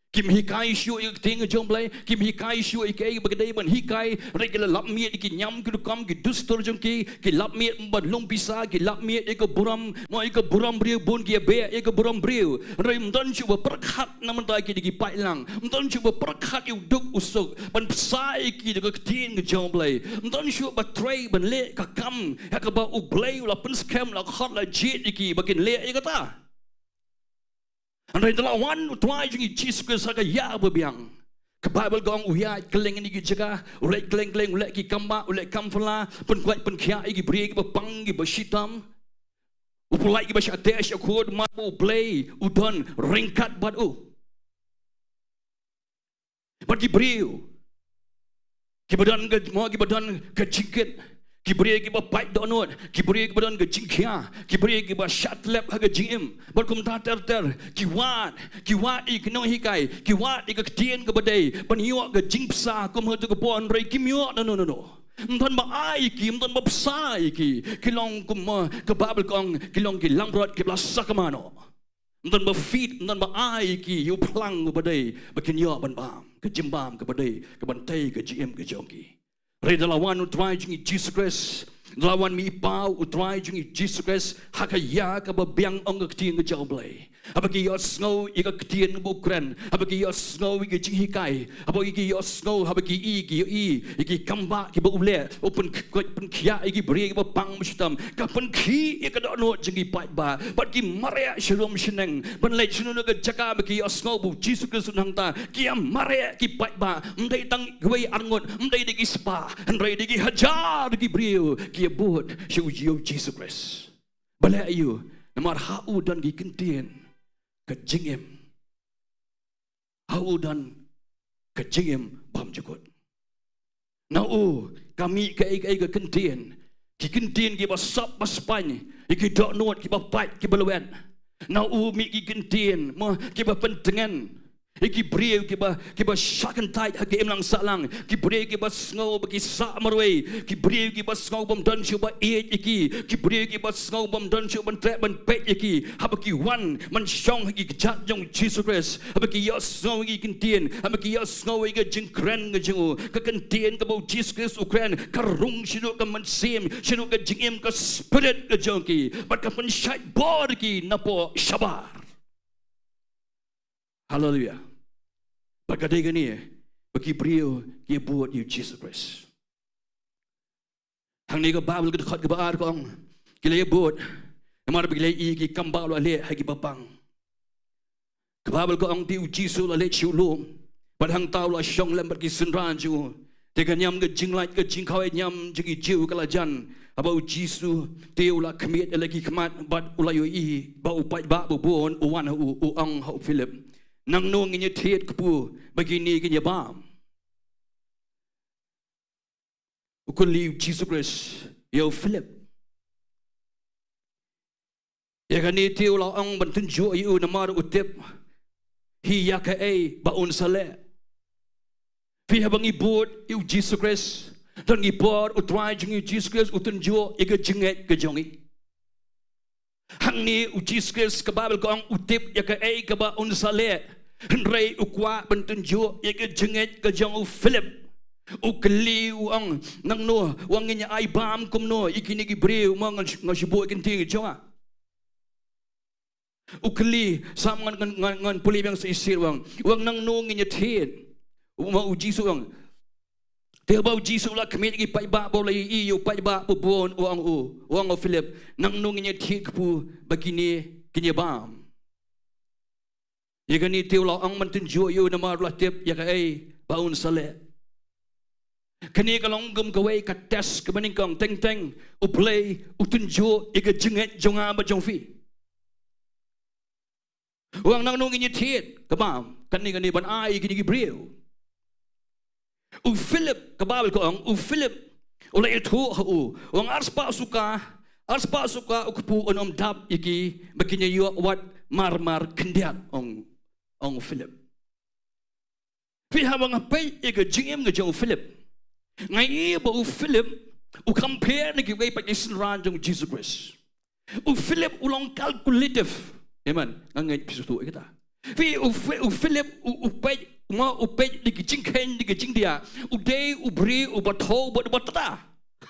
Kim hikai shuh ïa ka ktien jong U Blei, kim hikai shuh ïa kaei ba ka dei ban hikai, hynrei ki la lap miet ïa ki niam ki rukom, ki dustur jong ki, ki lap miet ban long pisa, ki lap miet ïa ka burom, mo ïa ka burom briew, bun ki ïa beh ïa ka burom briew. Hynrei ym don shuh ba pyrkhat na ka bynta ki da ki paidlang. Ym don shuh ba pyrkhat ïa u duk u suk ban pynsah ïa ki da ka ktien ka jong U Blei. Ym don shuh ba trei ban leh ka kam ha kaba U Blei u la pynskhem, la khot, la jied ïa ki ba kin leh ïa kata. Hynrei da la wan u Trai jong ngi Jisu Khrist ha ka ïa ba biang, ka Bible ka ong u ïaid kylleng kine ki jaka, u leit kylleng kylleng, u leh ki kambah, u leh kam phylla, pynkoit pynkhiah ïa ki briew kiba pang, kiba shitom. U pynlait kiba shah teh shah khot, namar ba U Blei u don ryngkat bad u. Bad ki briew kiba don ka, mo, kiba don ka jingkit, Ki briew kiba pait dohnud, ki briew kiba don ka jingkhia, ki briew kiba shah tlep ha ka jingim. Bad kumta ter ter, ki wad, ki wad ïa ki nonghikai, ki wad ïa ka ktien kaba dei, ban ïoh ka jingbsa kum ha tu ka por, hynrei kim ïoh nano nano. Ym don ba ai ïa ki, ym don ba bsa ïa ki, ki long kum ma ka Baibl ka ong, ki long ki langbrot kiba la sakma noh. Ym don ba fit, ym don ba ai ïa ki ïa u phlang uba dei ba kin ïoh ban bam ka jingbam kaba dei kaban tei ka jingim ka jong ki. Hynrei da la wan U Trai jong ngi Jisu Khrist, da la wan mih i Paw U Trai jong ngi Jisu Khrist ha ka ïa kaba biang, ong ka ktien ka jong U Blei. Haba ki ïohsngew ïa ka ktien ba u kren, haba ki ïohsngew ïa ka jinghikai, haba ki ïohsngew, haba ki i, ki ïohi ïa ki kambah kiba u leh, u pyn, pynkhiah ïa ki briew kiba pang ba shitom, ka pynkhih ïa ka dohnud jong ki paidbah. Bad ki mareh sharum shaneng ban leit sha kano kano ka jaka ba ki ïohsngew ba U Jisu Khrist u nangta. Ki ïa mareh ki paidbah, ym dei tang kiwei arngut, ym dei da ki spah, hynrei da ki hajar ki briew ki ïa bud sha U Jisu Khrist. Balei? Namar ha u don ki kyntien ka jingim. Ha u don ka jingim bymjukut. Na u ka mih kaei kaei ka kyntien, ki kyntien kiba sop ba spaiñ ïa ki dohnud kiba pait kiba lwet. Na u mih ki kyntien mo kiba pyntngen ïa ki briew kiba, kiba shah kyntait ha ka imlang sahlang, ki briew kiba sngew ba ki sah marwei, ki briew kiba sngew bym don shuh ba ïeit ïa ki, ki briew kiba sngew bym don shuh ban treh ban peit ïa ki. Haba ki wan ban shong ha ki kjat jong U Jisu Khrist, haba ki ïohsngew ïa ki kyntien, haba ki ïohsngew ïa ka jingkren ka jong u, ka kyntien kaba U Jisu Khrist u kren ka rung shaduh ka mynsiem, shaduh ka jingim, ka spirit ka jong ki, bad ka pynshait bor ïa ki napoh shabar. Haleluia. Bad ka dei kane ba ki briew ki ïa bud ïa U Jisu Khrist. Hangne ka Baibl ka dkhot kaba ar ka ong, ki la ïa bud namar ba ki la ïohi ki kambah u la leh ha kiba pang. Ka Baibl ka ong te U Jisu u la leit sha u lum, bad hangta u la shong lem bad ki synran jong u. Te ka niam ka jinglait ka jingkhawai niam jong ki Jiw ka la jan haba U Jisu te u la khmied ïaleh ki khmat bad u la ïohi ba u paidbah ba bun u wan ha u, u ong ha u Philip, nangno ngin ïa thied kpu ba kine kin ïa bam? U kylli U Jisu Khrist ïa u Philip. Ïa kane te u la ong ban tynjuh ïa u namar u tip hi ïa kaei ba un sa leh. Phi, haba ngi bud ïa U Jisu Khrist, don ki por U Trai jong ngi U Jisu Khrist u tynjuh ïa ka jingngeit ka jong ngi. Hangne U Jisu Khrist ka Baibl ka ong u tip ïa kaei kaba un sa leh. Hynrei u kwah ban tynjuh ïa ka jingngeit ka jong u Philip. U kylli u ong, nangno, u ong ngin ïa ai bam kumno ïa kine ki briew mo, ngan, ngan shu buh ïa ka ktien ka jong nga. U kylli, sam ngan, ngan, ngan, ngan pule biang sa shisien, u ong, u ong nangno ngin ïa thied? U ong, U Jisu u ong. Te haba U Jisu u la khmied ïa ki paidbah ba u la ïohi ïa u paidbah ba bun, u ong u, u ong u Philip, nangno ngin ïa thied kpu ba kine kin ïa bam? Ïa kane te u la ong ban tynjuh ïa u namar u la tip ïa kaei ba un sa leh. Kane ka long kum kawei ka test kaba nyngkong, teng teng U Blei u tynjuh ïa ka jingngeit jong nga bad jong phi. U ong nangno ngin ïa thied, ka bam, kane kane ban ai ïa kine ki briew. U Philip, ka Baibl ka ong, u Philip u la ïathuh ha u, u ong ar spah suka, ar spah suka u kpu un ym dap ïa ki ba kin ïa ïoh wat mar mar khyndiat, ong, ong u Philip. Phi, haba nga peit ïa ka jingim ka jong u Philip, nga i ba u Philip u compare na kiwei pat ki synran jong u Jisu Khrist. U Philip u long calculative. Amen. Nga ngeit phi sngewthuh ïa kata. Phi, u Phi-, u Philip u, u peit, ma u peit da ki jingkheiñ, da ki jingdiah. U dei u briew uba thew bad uba tda.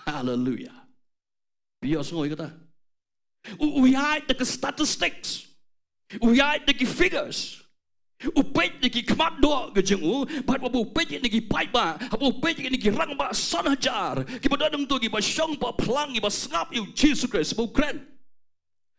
Haleluia. Phi ïohsngew ïa kata? U, u ïaid da ki statistics. U ïaid da ki figures. U peit da ki khmat doh ka jong u, bad haba u peit na ki paidbah, haba u peit na ki rangbah san hajar kiba don hangto kiba shong ba phlang, kiba sngap ïa u Jisu Khrist ba u kren.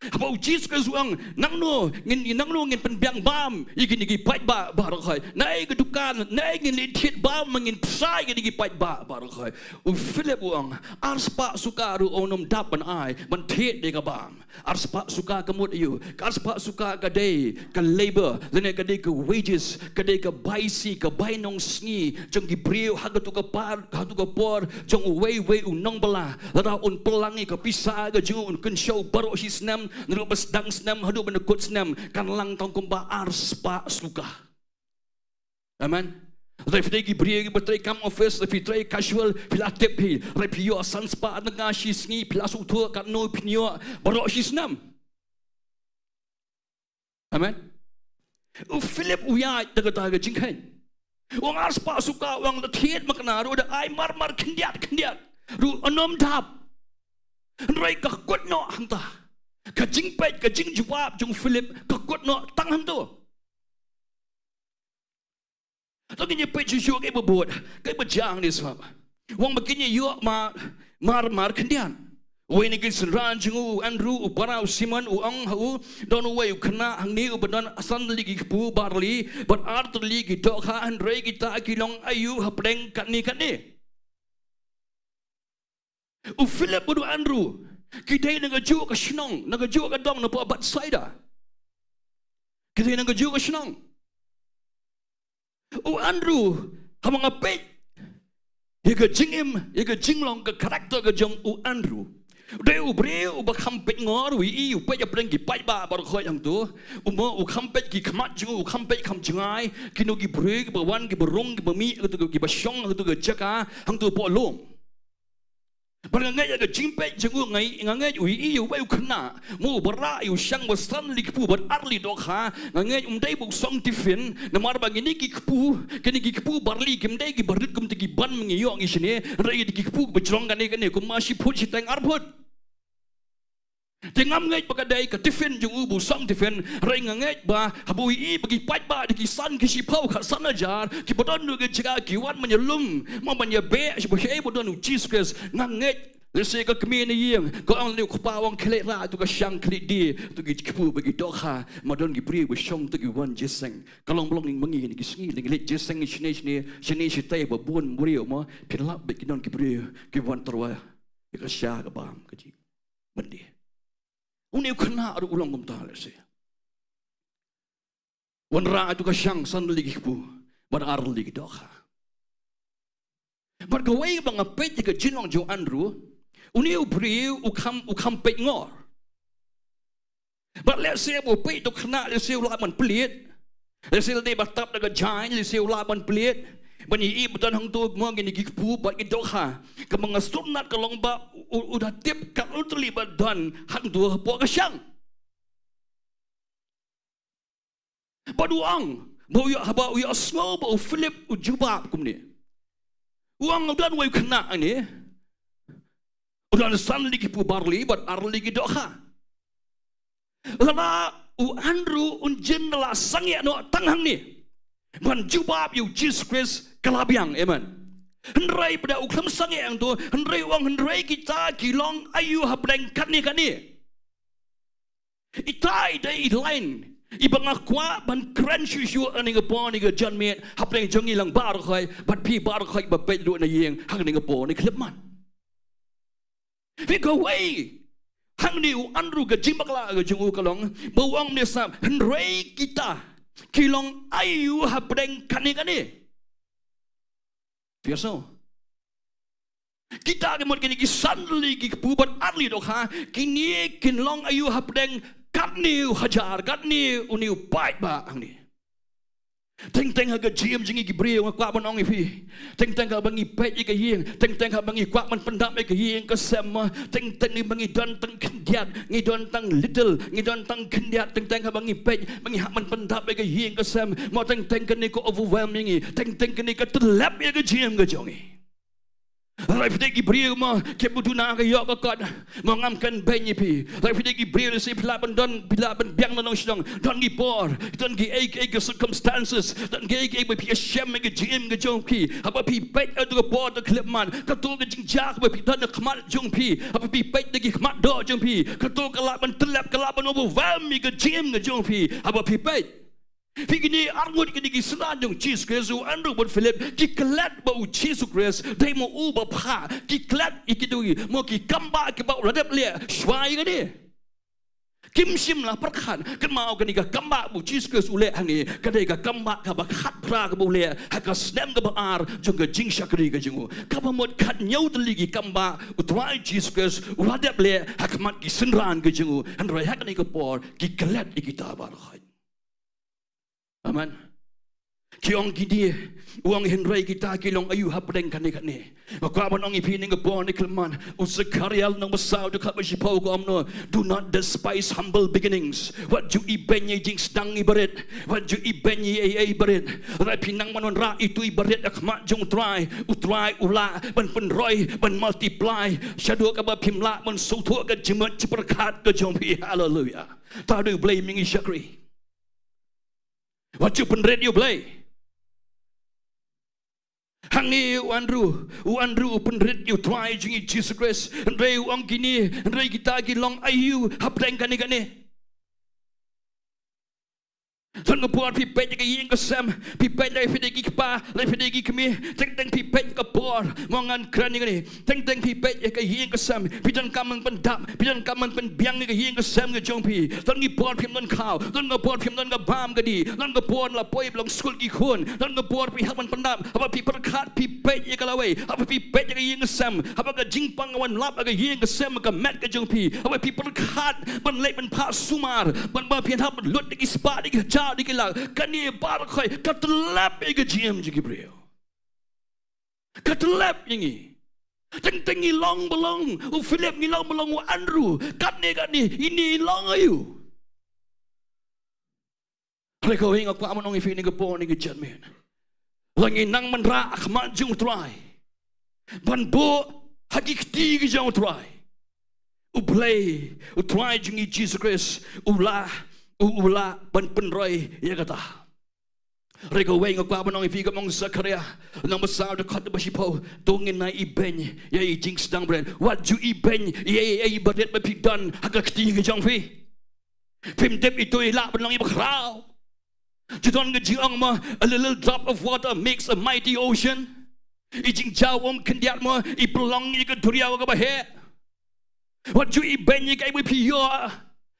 Haba u Jisu Khrist u ong, nangno ngin, nangno ngin pynbiang bam ïa kine ki paidbah baroh khoit? Naei ka dukan, naei ngin leit thied bam ma ngin pynshai ïa kine ki paidbah baroh khoit? U Philip u ong, arspah suka ruh un ym dap ban ai ban thied ïa ka bam. Arspah suka ka mut aïu? Ka arspah suka ka dei ka labor, lane ka dei ka wages, ka dei ka bai shi, ka bai nongsngi jong ki briew ha katu ka par, ha katu ka por jong uwei uwei u nongbylla. Lada un pynlang ïa ka pisa ka jong u, un kynshew baroh shi snem, naduh ba sdang snem haduh ba nyngkut snem, kan lang tang kumba arspah suka. Amen. Lada phi dei ki briew kiba trei kam office, lada phi trei casual, phi la tip hi. Lada phi ïoh san spah tyngka shi sngi, phi la sngewthuh katno phin ïoh baroh shi snem. Amen. U Philip u ïaid da kata ka jingkheiñ. U ong arspah suka, u ong lada thied makna ruh, lada ai marmar khyndiat khyndiat ruh un ym dap. Hynrei ka kut noh hangta. Ka jingpeit, ka jingjubab jong u Philip ka kut noh tang hangto. To ngin ïa peit shuh shuh kaei ba bud, kaei ba jia hangne shuwa. U ong ba kin ïa ïoh ma, marmar khyndiat. Uwei na ki synran jong u, u Andrew, u para u Simon, u ong ha u, don uwei u khynnah hangne uba don san tylli ki kpu barli bad ar tylli ki dohkha, hynrei kita ki long aïu hapdeng katne katne? U Philip bad u Andrew ki dei na kajuh ka shnong, na kajuh ka dong, na poh Bethsaida. Ki dei na kajuh ka shnong. U Andrew, haba nga peit ïa ka jingim, ïa ka jinglong, ka character ka jong u Andrew, u dei u briew uba kham peit ngor, u ïohi, u peit hapdeng ki paidbah baroh khoit hangto. U mo, u kham peit ki khmat jong u, u kham peit kham jngai, kino ki briew kiba wan, kiba rung, kiba mih, kiba shong ha katu ka jaka hangto hapoh lum. Bad nga ngeit ïa ka jingpeit jong u, nga, nga ngeit u ïohi ïa uwei u khynnah, mo, uba rah ïa u shang ba san tylli ki kpu bad ar tylli dohkha. Nga ngeit um dei ba u song tiffin, namar ba kine ki kpu, kine ki kpu barli kim dei kiba rit kumta ki ban ma ngi ïoh ngi shane, hynrei ki dei ki kpu kiba jrong kane kane, kumba shi phut shi teng ar phut. Te ngam ngeit ba ka dei ka tiffin jong u ba u song tiffin, hynrei nga ngeit ba haba u ïohi ba ki paidbah da ki san, ki shiphew, khatsan hajar kiba don ha ka jaka ki wan ban ïalum, mo, ban ïabeh sha ba shaei ba don u Jisu Khrist. Nga ngeit lehse ka kmie na ïing ka ong lane u kpa, u ong khie leit rah ïa tu ka shang, khie leit die ïa tu ki kpu bad ki dohkha, ma don ki briew ba shong tu ki wan jingïaseng. Ka long ba long ma ngi kine ki sngi, leit jingïaseng shane shane, shane shatei ba bun briew, mo, pynlap ba ki don ki briew kiba wan tyrwa ïa ka sha ka bam ka jingmyndi. Une u khynnah ruh u long kumta lehse. Wanrah ïa tu ka shang, san tylli ki kpu bad ar tylli ki dohkha. Bad kawei ba nga peit ïa ka jinglong jong u Andrew, une u briew u kham, u kham peit ngor. Bad lehse ba u peit ïa u khynnah, lehse u lah ban plied. Lehse lada ba tap da ka jaiñ, lehse u lah ban plied ban ïohi ba don hangto, mo, kine ki kpu bad ki dohkha. Kaba nga sngewtynnat ka long ba u, u da tip katno tylli ba don hangto hapoh ka shang. Bad u ong, ba u ïoh, haba u ïohsngew ba u Philip u jubab kumne, u ong, u don uwei u khynnah hangne, u don san tylli ki kpu barli bad ar tylli ki dohkha. Lada u Andrew un jin, la sangeh noh tang hangne ban jubab ïa u Jisu Khrist, ka la biang. Amen. Hynrei pat u khlem sangeh hangto, hynrei u ong, hynrei kita ki long aïu hapdeng katne katne? Ita i dei i line iba nga kwah ban kren shuh shuh ha kane ka por, kane ka janmiet, hapdeng jong ngi lang baroh khoit bad phi baroh khoit ba peit ruh na ïing ha kane ka por, kane ka khyllipmat. Phi, kawei hangne u Andrew, ka jingbakla ka jong u ka long ba u ong mynne sap, hynrei kita ki long aïu hapdeng katne katne? Phi ïohsngew? Kita ki mut kine ki san tylli ki kpu bad ar tylli dohkha, kine kin long aïu hapdeng katne u hajar, katne une u paidbah hangne? Teng teng ha ka jingim jong ngi ki briew, nga kwah ban ong ïa phi, teng teng haba ngi peit ïa ka ïing, teng teng haba ngi kwah ban pyndap ïa ka ïing ka sem, teng teng ngi ba ngi don tang khyndiat, ngi don tang little, ngi don tang khyndiat, teng teng haba ngi peit ba ngi hap ban pyndap ïa ka ïing ka sem, mo, teng teng kane ka overwhelm ïa ngi, teng teng kane ka tyllep ïa ka jingim ka jong ngi. Hynrei phi dei ki briew mo, kiba duna ka ïoh ka kot, mo ngam kynbeiñ ïa phi. Hynrei phi dei ki briew, lehse phi lah ban don, phi lah ban biang na nongshong, don ki por, don kiei kiei ki circumstances, don kiei kiei ba phi ïashem ïa ka jingim ka jong phi. Haba phi peit ïa ka por, to khlem man, kato ka jingjia kaba phi don ha khmat jong phi, haba phi peit da ki khmat doh jong phi, kato ka lah ban tyllep, ka lah ban overwhelm ïa ka jingim ka jong phi. Haba phi peit, phi, kine arngut, kine ki synran jong u Jisu Khrist, u Andrew bad Philip, ki klet ba u Jisu Khrist dei mo uba phah. Ki klet ïa kito ki, mo ki kambah kiba u la dep leh shwa ïa kane. Kim shym la pyrkhat, kynmaw kane ka kambah ba u Jisu Khrist u leh hangne, ka dei ka kambah kaba khatphra kaba u leh ha ka snem kaba ar jong ka jingshakri ka jong u. Kaba mut khathynñiew tylli ki kambah u Trai Jisu Khrist u la dep leh ha khmat ki synran ka jong u. Hynrei ha kane ka por ki klet ïa kita baroh. Amen. Ki ong kine, u ong, hynrei kita ki long aïu hapdeng kane kane? Nga kwah ban ong ïa phi, ha kane ka por, ha kane ka khyllipmat, u Sakhariah lynnong ba saw, dkhot ba shiphew ka ong kumno: Do not despise humble beginnings. Wat ju ibeiñ ïa i jingsdang iba rit. Wat ju ibeiñ ïa i, i, iba rit. Lada phi nang ban wanrah ïa itu iba rit ha khmat jong u Trai, u Trai u lah ban pynroi, ban multiply shaduh kaba phim lah ban sngewthuh ka jingmut jingpyrkhat ka jong phi. Haleluia. Tad u Blei mynta u shakri. Wat ju pynrit ïa u Blei. Hangne u Andrew, u Andrew u pynrit ïa u Trai jong ngi Jisu Khrist. Hynrei u ong kine, hynrei kita ki long aïu hapdeng kane kane? Don ka por phi peit ïa ka ïing ka sem, phi peit ïa, phi dei ki kpa, lane phi dei ki kmie, teng teng phi peit ïa ka por, mo ngan kren ïa kane. Teng teng phi peit ïa ka ïing ka sem, phi donkam ban pyndap, phi donkam ban pynbiang ïa ka ïing ka sem ka jong phi. Don ki por phim don khaw, don ka por phim don ka bam ka dih, don ka por la poi ba long skul ki khun, don ka por phi hap ban pyndap, haba phi pyrkhat phi peit ïa ka lawei, haba phi peit ïa ka ïing ka sem, haba ka jingpang ka wan lap ha ka ïing ka sem ka met ka jong phi, haba phi pyrkhat ban leit ban phah sumar, ban, ba phin hap ban lut da ki spah, da ki hajar, da ki lak, kane baroh ka tyllep ïa ka jingim jong ki briew. Ka tyllep ïa ngi. Teng teng ngi long ba long u Philip, ngi long ba long u Andrew. Katne katne ine i long aïu? Hynrei kawei nga kwah ban ong ïa phi ha kane ka por, ha kane ka janmiet, lada ngi nang ban rah ha khmat jong u Trai, ban buh ha ki kti ki jong u Trai, u Blei, u Trai jong ngi Jisu Khrist u lah, u, u lah ban pynroi ïa kata. Hynrei kawei nga kwah ban ong ïa phi, kum u Sakhariah lynnong ba saw, dkhot ba shiphew: To ngin ym ibeiñ ïa i jingsdang barit. Wat ju ibeiñ ïa i, ïa i barit ba phi don ha ka kti ka jong phi. Phim tip, ito i lah ban long iba khraw. Ju don ka jingong mo, a little drop of water makes a mighty ocean. I jingjaw um khyndiat mo i pynlong ïa ka duriaw kaba heh. Wat ju ibeiñ ïa kaei ba phi ïoh.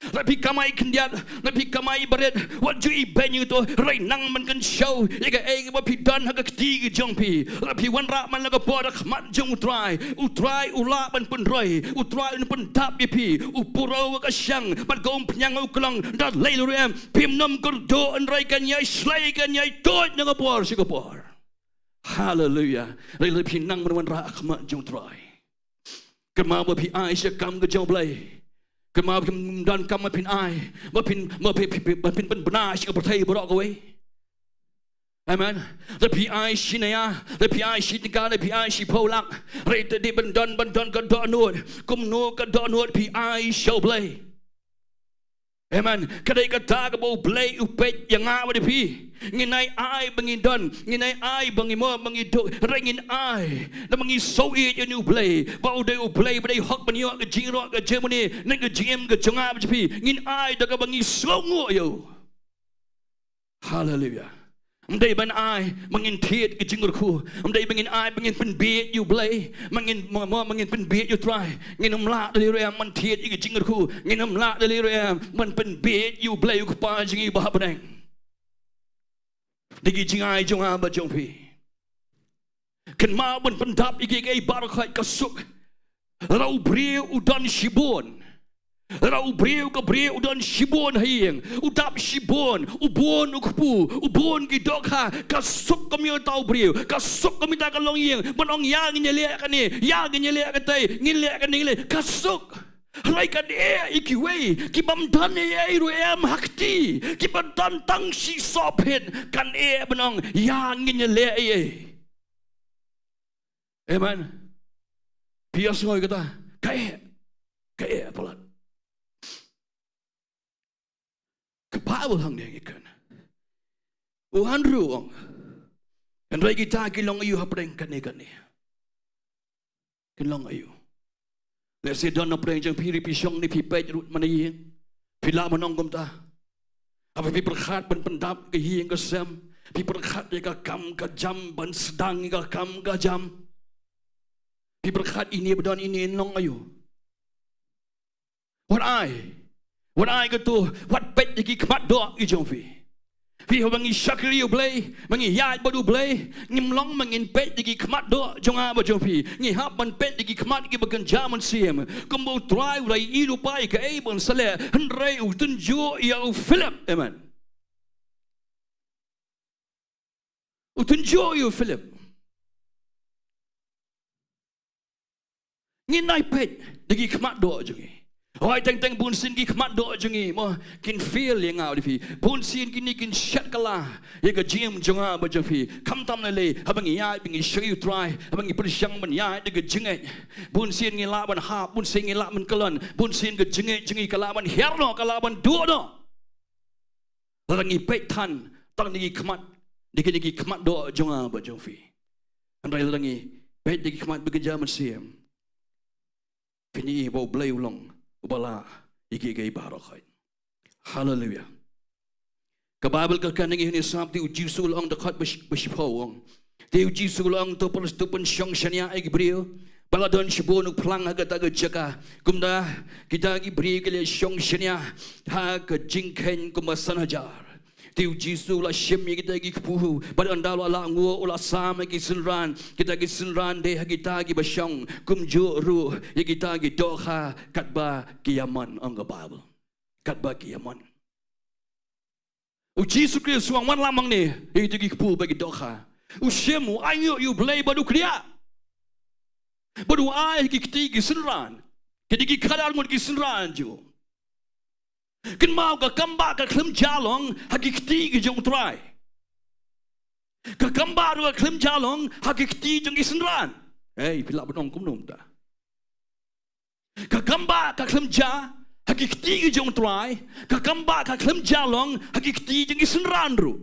Lada phi kamai khyndiat, lada phi kamai barit, wat ju ibeiñ ïa kato. Hynrei nang ban kynshew ïa kaei kaba phi don ha ka kti ka jong phi. Lada phi wanrah man la ka por ha khmat jong u Trai, u Trai u lah ban pynroi, u Trai un pyndap ïa phi, u puro ka shang bad ka umphniang u klong da lei lurem. Phim nym kyrduh, hynrei kan ïai shlei, kan ïai tuid na ka por sha ka por. Haleluia. Hynrei lada phi nang ban wanrah ha khmat jong u Trai, kynmaw ba phi ai sha ka kam ka jong u Blei. Kynmaw ba phim donkam ba phin ai, ba phin, ba phin, phin, phin, ba phin pynbna sha ka pyrthei baroh kawei. Amen. Lada phi ai shi nia, lada phi ai shi tyngka, lada phi ai shiphew lak, hynrei te dei ban don, ban don ka dohnud. Kumno ka dohnud phi ai sha u Blei? Amen. Ka dei kata kaba u Blei u peit ïa nga bad ïa phi. Ngin ai, ai ba ngin don, ngin ai, ai ba ngin mo, ba ngin duk, hynrei ngin ai namar ngi sngewieit ïa une u Blei ba u dei u Blei ba dei hok ban ïoh ka jingïaroh, ka jingmane na ka jingim ka jong nga bad ïa phi. Ngin ai da kaba ngi sngewnguh ïa u. Haleluia. Ym dei ban ai ba ngin thied ka jingkyrkhu. Ym dei ba ngin ai ba ngin pynbieit ïa u Blei, ba ngin mo, mo, ba ngin pynbieit ïa u Trai. Ngin ym lah da lei ruh em ban thied ïa ka jingkyrkhu. Ngin ym lah da lei ruh em ban pynbieit ïa u Blei u Kpa jong ngi ba ha bneng. Da ki jingai jong nga bad jong phi. Kynmaw ban pyndap ïa kiei kiei baroh, ka suk. Lada u briew u don shibun, lada u briew, ka briew u don shibun ha ïing, u dap shibun, u bun u kpu, u bun ki dohkha, ka suk kumta u briew, ka suk kumta ka longïing ban ong, ïa ngin ïaleh kane, ïa ngin ïaleh katei, ngin leh kane, ngin leh, ka suk. Hynrei kan eh ïa kiwei ki bym don ei ei ruh em ha kti, ki bym don tang shi sohphit, kan eh ban ong, ïa ngin ïaleh ei ei. Amen. Phi ïohsngew ïa kata? Ka eh. Ka eh palat. Ka Baibl hangne ngi kren. U Andrew u ong, hynrei kita ki long aïu hapdeng kane kane? Kin long aïu? Lehse don hapdeng jong phi ruh phi shong ne phi peit ruh mynne ïing. Phi lah ban ong kumta. Haba phi pyrkhat ban pyndap ka ïing ka sem, phi pyrkhat ïa ka kam ka jam, ban sdang ïa ka kam ka jam, phi pyrkhat ine ba don ine, in long aïu? Wat ai, wat ai kato, wat peit ïa ki khmat doh ki jong phi. Phi, haba ngi shakri ïa U Blei, ba ngi ïaid bad U Blei, ngim long ba ngin peit ïa ki khmat doh jong nga bad jong phi. Ngi hap ban peit ïa ki khmat kiba kynja mynsiem. Kumba U Trai u la ïohi lypa ïa kaei ba ngin sa leh, hynrei u tynjuh ïa u Philip. Amen. U tynjuh ïa u Philip. Ngin ai peit da ki khmat doh jong ngi. Hooid, teng teng bunsien ki khmat doh jong ngi mo, kin fail ïa nga bad phi. Bunsien kine kin shet kylla ïa ka jingim jong nga bad jong phi. Khamtam lei lei, haba ngi ïaid ba ngi shakri ïa U Trai, haba ngi pyrshang ban ïaid da ka jingngeit, bunsien ngi lah ban hap, bunsien ngi lah ban kyllon, bunsien ka jingngeit jong ngi ka lah ban hiar noh, ka lah ban duh noh. Lada ngi peit than tang da ki khmat, da kine ki khmat doh jong nga bad jong phi. Hynrei lada ngi peit da ki khmat ba kynja mynsiem, phin ïohi ba U Blei u long uba lah ïa kiei kiei baroh khoit. Haleluia. Ka Baibl ka kren ïa ngi hangne sngap, te U Jisu u la ong, dkhot ba shi-, ba shiphew u ong. Te U Jisu u la ong, to pyn-, to pynshong shaniah ïa ki briew. Ba la don shibun u phlang ha kata ka jaka. Kumta kita ki briew ki la shong shaniah ha ka jingkheiñ kumba san hajar. Te U Jisu u la shim ïa kita ki kpu, bad ynda u la lah nguh u la sam ïa ki synran, kita ki synran dei ha kita kiba shong, kumjuh ruh ïa kita ki dohkha katba ki ïamon, ong ka Baibl. Katba ki ïamon. U Jisu Khrist u ong, wanlam hangne ïa kito ki kpu bad ki dohkha. U shim, u ainguh ïa U Blei bad u kdiah. Bad u ai ha ki kti ki synran. Ki dei ki khadar ngut ki synran jong u. Kynmaw, ka kam ba ka khlem jia long ha ki kti ki jong U Trai. Ka kam ba ruh ka khlem jia long ha ki kti jong ki synran. Hei, phi lah ban ong kumno mynta? Ka kam ba ka khlem jia ha ki kti ki jong U Trai, ka kam ba ka khlem jia long ha ki kti jong ki synran ruh.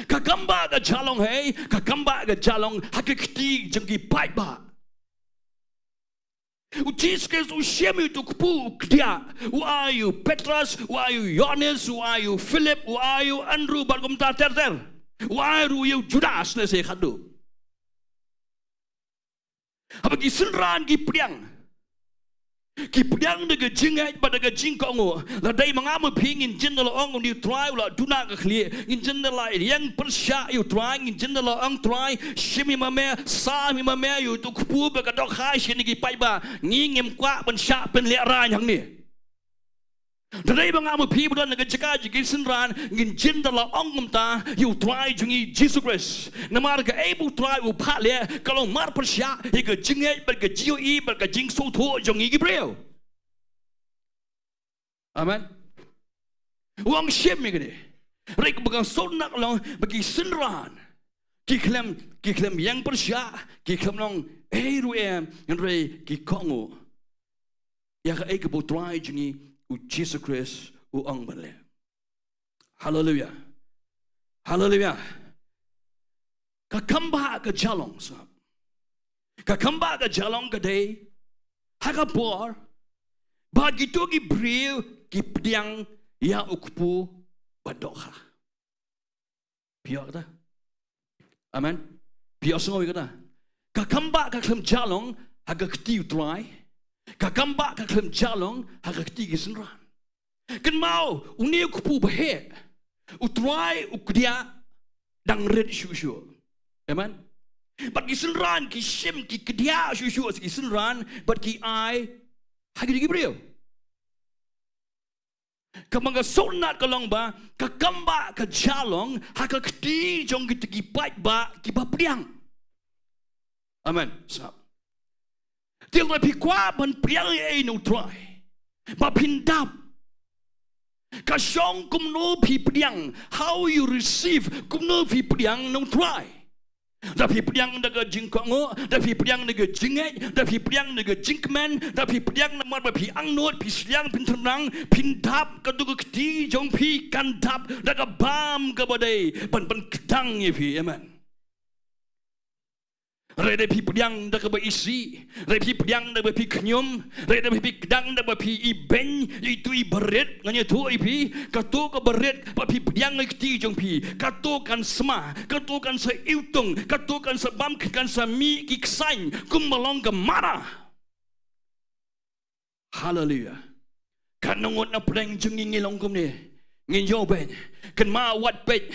Ka kam ba ka jia long, hei, ka kam ba ka jia long ha ki kti jong ki paidbah. U Jisu Khrist u shim ïa uto u kpu, u kdiah, u ai ïa u Petros, u ai ïa u Ïoannis, u ai ïa u Philip, u ai ïa u Andrew bad kumta ter ter. U ai ruh ïa u Judas, lehse khatduh. Haba ki synran ki pdiang, ki pdiang da ka jingngeit bad da ka jingkohnguh. Lada dei ma nga ma phi, ngin jin da la ong, une U Trai u la duna ka khlieh. Ngin jin da la ïeng pyrshah ïa U Trai, ngin jin da la ong, Trai, shim ïa ma me, sam ïa ma me ïa uto u kpu bad ka dohkha sha kine ki paidbah. Ngi ngim kwah ban shah pynlehraiñ hangne. Lada dei ma nga ma phi ba don ha ka jaka jong ki synran, ngin jin da la ong kumta ïa U Trai jong ngi Jisu Khrist. Namar kaei ba U Trai u phah leh ka long mar pyrshah ïa ka jingngeit bad ka jingïohi bad ka jingsngewthuh jong ngi ki briew. Amen. U ong shim ïa kane. Hynrei kaba nga sngewtynnat ka long ba ki synran ki khlem, ki khlem ïeng pyrshah, ki khlem long ei ruh ei, hynrei ki kohnguh ïa kaei kaba U Trai jong ngi U Jisu Khrist u ong ban leh. Haleluia. Haleluia. Ka kam ba ka jia long, sngap. Ka kam ba ka jia long ka dei ha ka por ba kito ki briew ki pdiang ïa u kpu bad dohkha. Phi ïoh kata? Amen. Phi ïohsngew ïa kata? Ka kam ba ka khlem jia long ha ka kti U Trai. Ka kam ba ka khlem jia long ha ka kti ki synran. Kynmaw, une u kpu ba heh, U Trai u kdiah dang rit shuh shuh. Amen. Bad ki synran ki shim, ki kdiah shuh shuh ki synran bad ki ai ha kito ki briew. Kaba nga sngewtynnat ka long ba ka kam ba ka jia long ha ka kti jong kito ki paidbah kiba pdiang. Amen. Sngap. Te lada phi kwah ban pdiang ei ei na U Trai, ba phin dap, ka shong kumno phi pdiang, how you receive, kumno phi pdiang na U Trai. Da phi pdiang da ka jingkohnguh, da phi pdiang da ka jingngeit, da phi pdiang da ka jingkmen, da phi pdiang namar ba phi angnud, phi sliang, phin tyrnang, phin dap, kato ka kti jong phi kan dap da ka bam kaba dei ban pynkdang ïa phi. Amen. Hynrei da phi pdiang da kaba isih, hynrei phi pdiang da ba phi khñium, hynrei da phi pdiang da ba phi ibeiñ ïa itu iba rit. Ngan ïathuh ïa phi, kato kaba rit ba phi pdiang ïa ka kti jong phi, kato kan sma, kato kan sa iwtung, kato kan sa bam, kan sa mih ki ksaiñ kumba long ka manna. Haleluia. Katno ngut na pdeng jong ngi ngi long kumne. Ngin ïoh beiñ. Kynmaw, wat peit.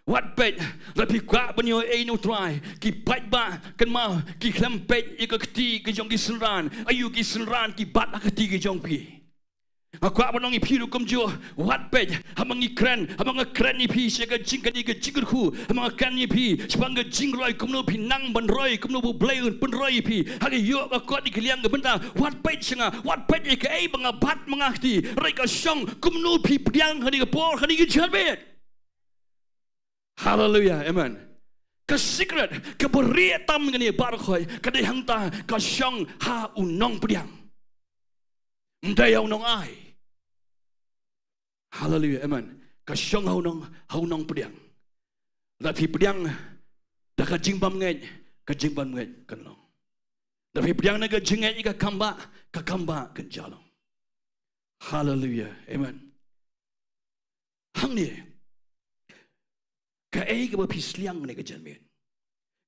Wat peit. Lada phi kwah ban ïoh ei na u Trai, ki paidbah, kynmaw, ki khlem peit ïa ka kti ka jong ki synran. Aïu ki synran ki bat ha ka kti ka jong phi? Nga kwah ban ong ïa phi ruh kumjuh. Wat peit. Haba ngi kren, haba nga kren ïa phi sha ka jing, kane ka jingkyrkhu, haba nga kren ïa phi shaphang ka jingroi, kumno phi nang ban roi, kumno ba U Blei un pynroi ïa phi ha ka ïoh ka kot, ïa ka liang ka bynta. Wat peit sha nga, wat peit ïa kaei ba nga bat ma nga kti, hynrei ka shong kumno phi pdiang ha kane ka por, ha kane ka janmiet. Haleluia, amen. Ka secret kaba rieh tam kane baroh khoit ka dei hangta, ka shong ha u nongpdiang, ym dei ha u nongai. Haleluia, amen. Ka shong ha u nong, ha u nongpdiang. Lada phi pdiang da ka jingbymngeit, ka jingbymngeit kan long. Lada phi pdiang da ka jingngeit ïa ka kambah, ka kambah kan jia long. Haleluia, amen. Hangne, kaei kaba phi sliang ha kane ka janmiet,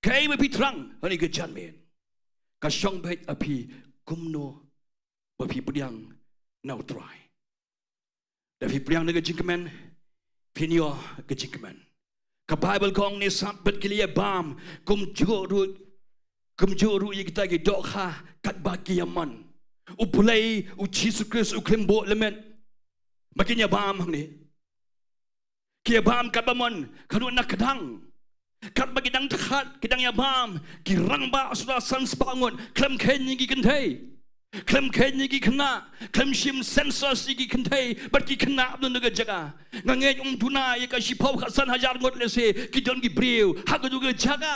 kaei ba phi tyrnang ha kane ka janmiet, ka shong beit ha phi kumno ba phi pdiang na u Trai. Lada phi pdiang da ka jingkmen, phin ïoh ka jingkmen. Ka Baibl ka ong, ne sat bad ki la ïa bam, kumjuh ruh, kumjuh ruh ïa kita ki dohkha katba ki ïa mon. U Blei, U Jisu Khrist u khlem buh limit ba kin ïa bam hangne. Ki ïa bam katba mon, kano na kdang. Katba ki dang dkhot, ki dang ïa bam, ki rangbah suda san spah ngut, khlem kheiñ ïa ki kynthei. Khlem kheiñ ïa ki khynnah, khlem shim census ïa ki kynthei bad ki khynnah ha kano kano ka jaka. Nga ngeit ym duna ïa ka shiphew khatsan hajar ngut lehse ki don ki briew ha kano kano ka jaka.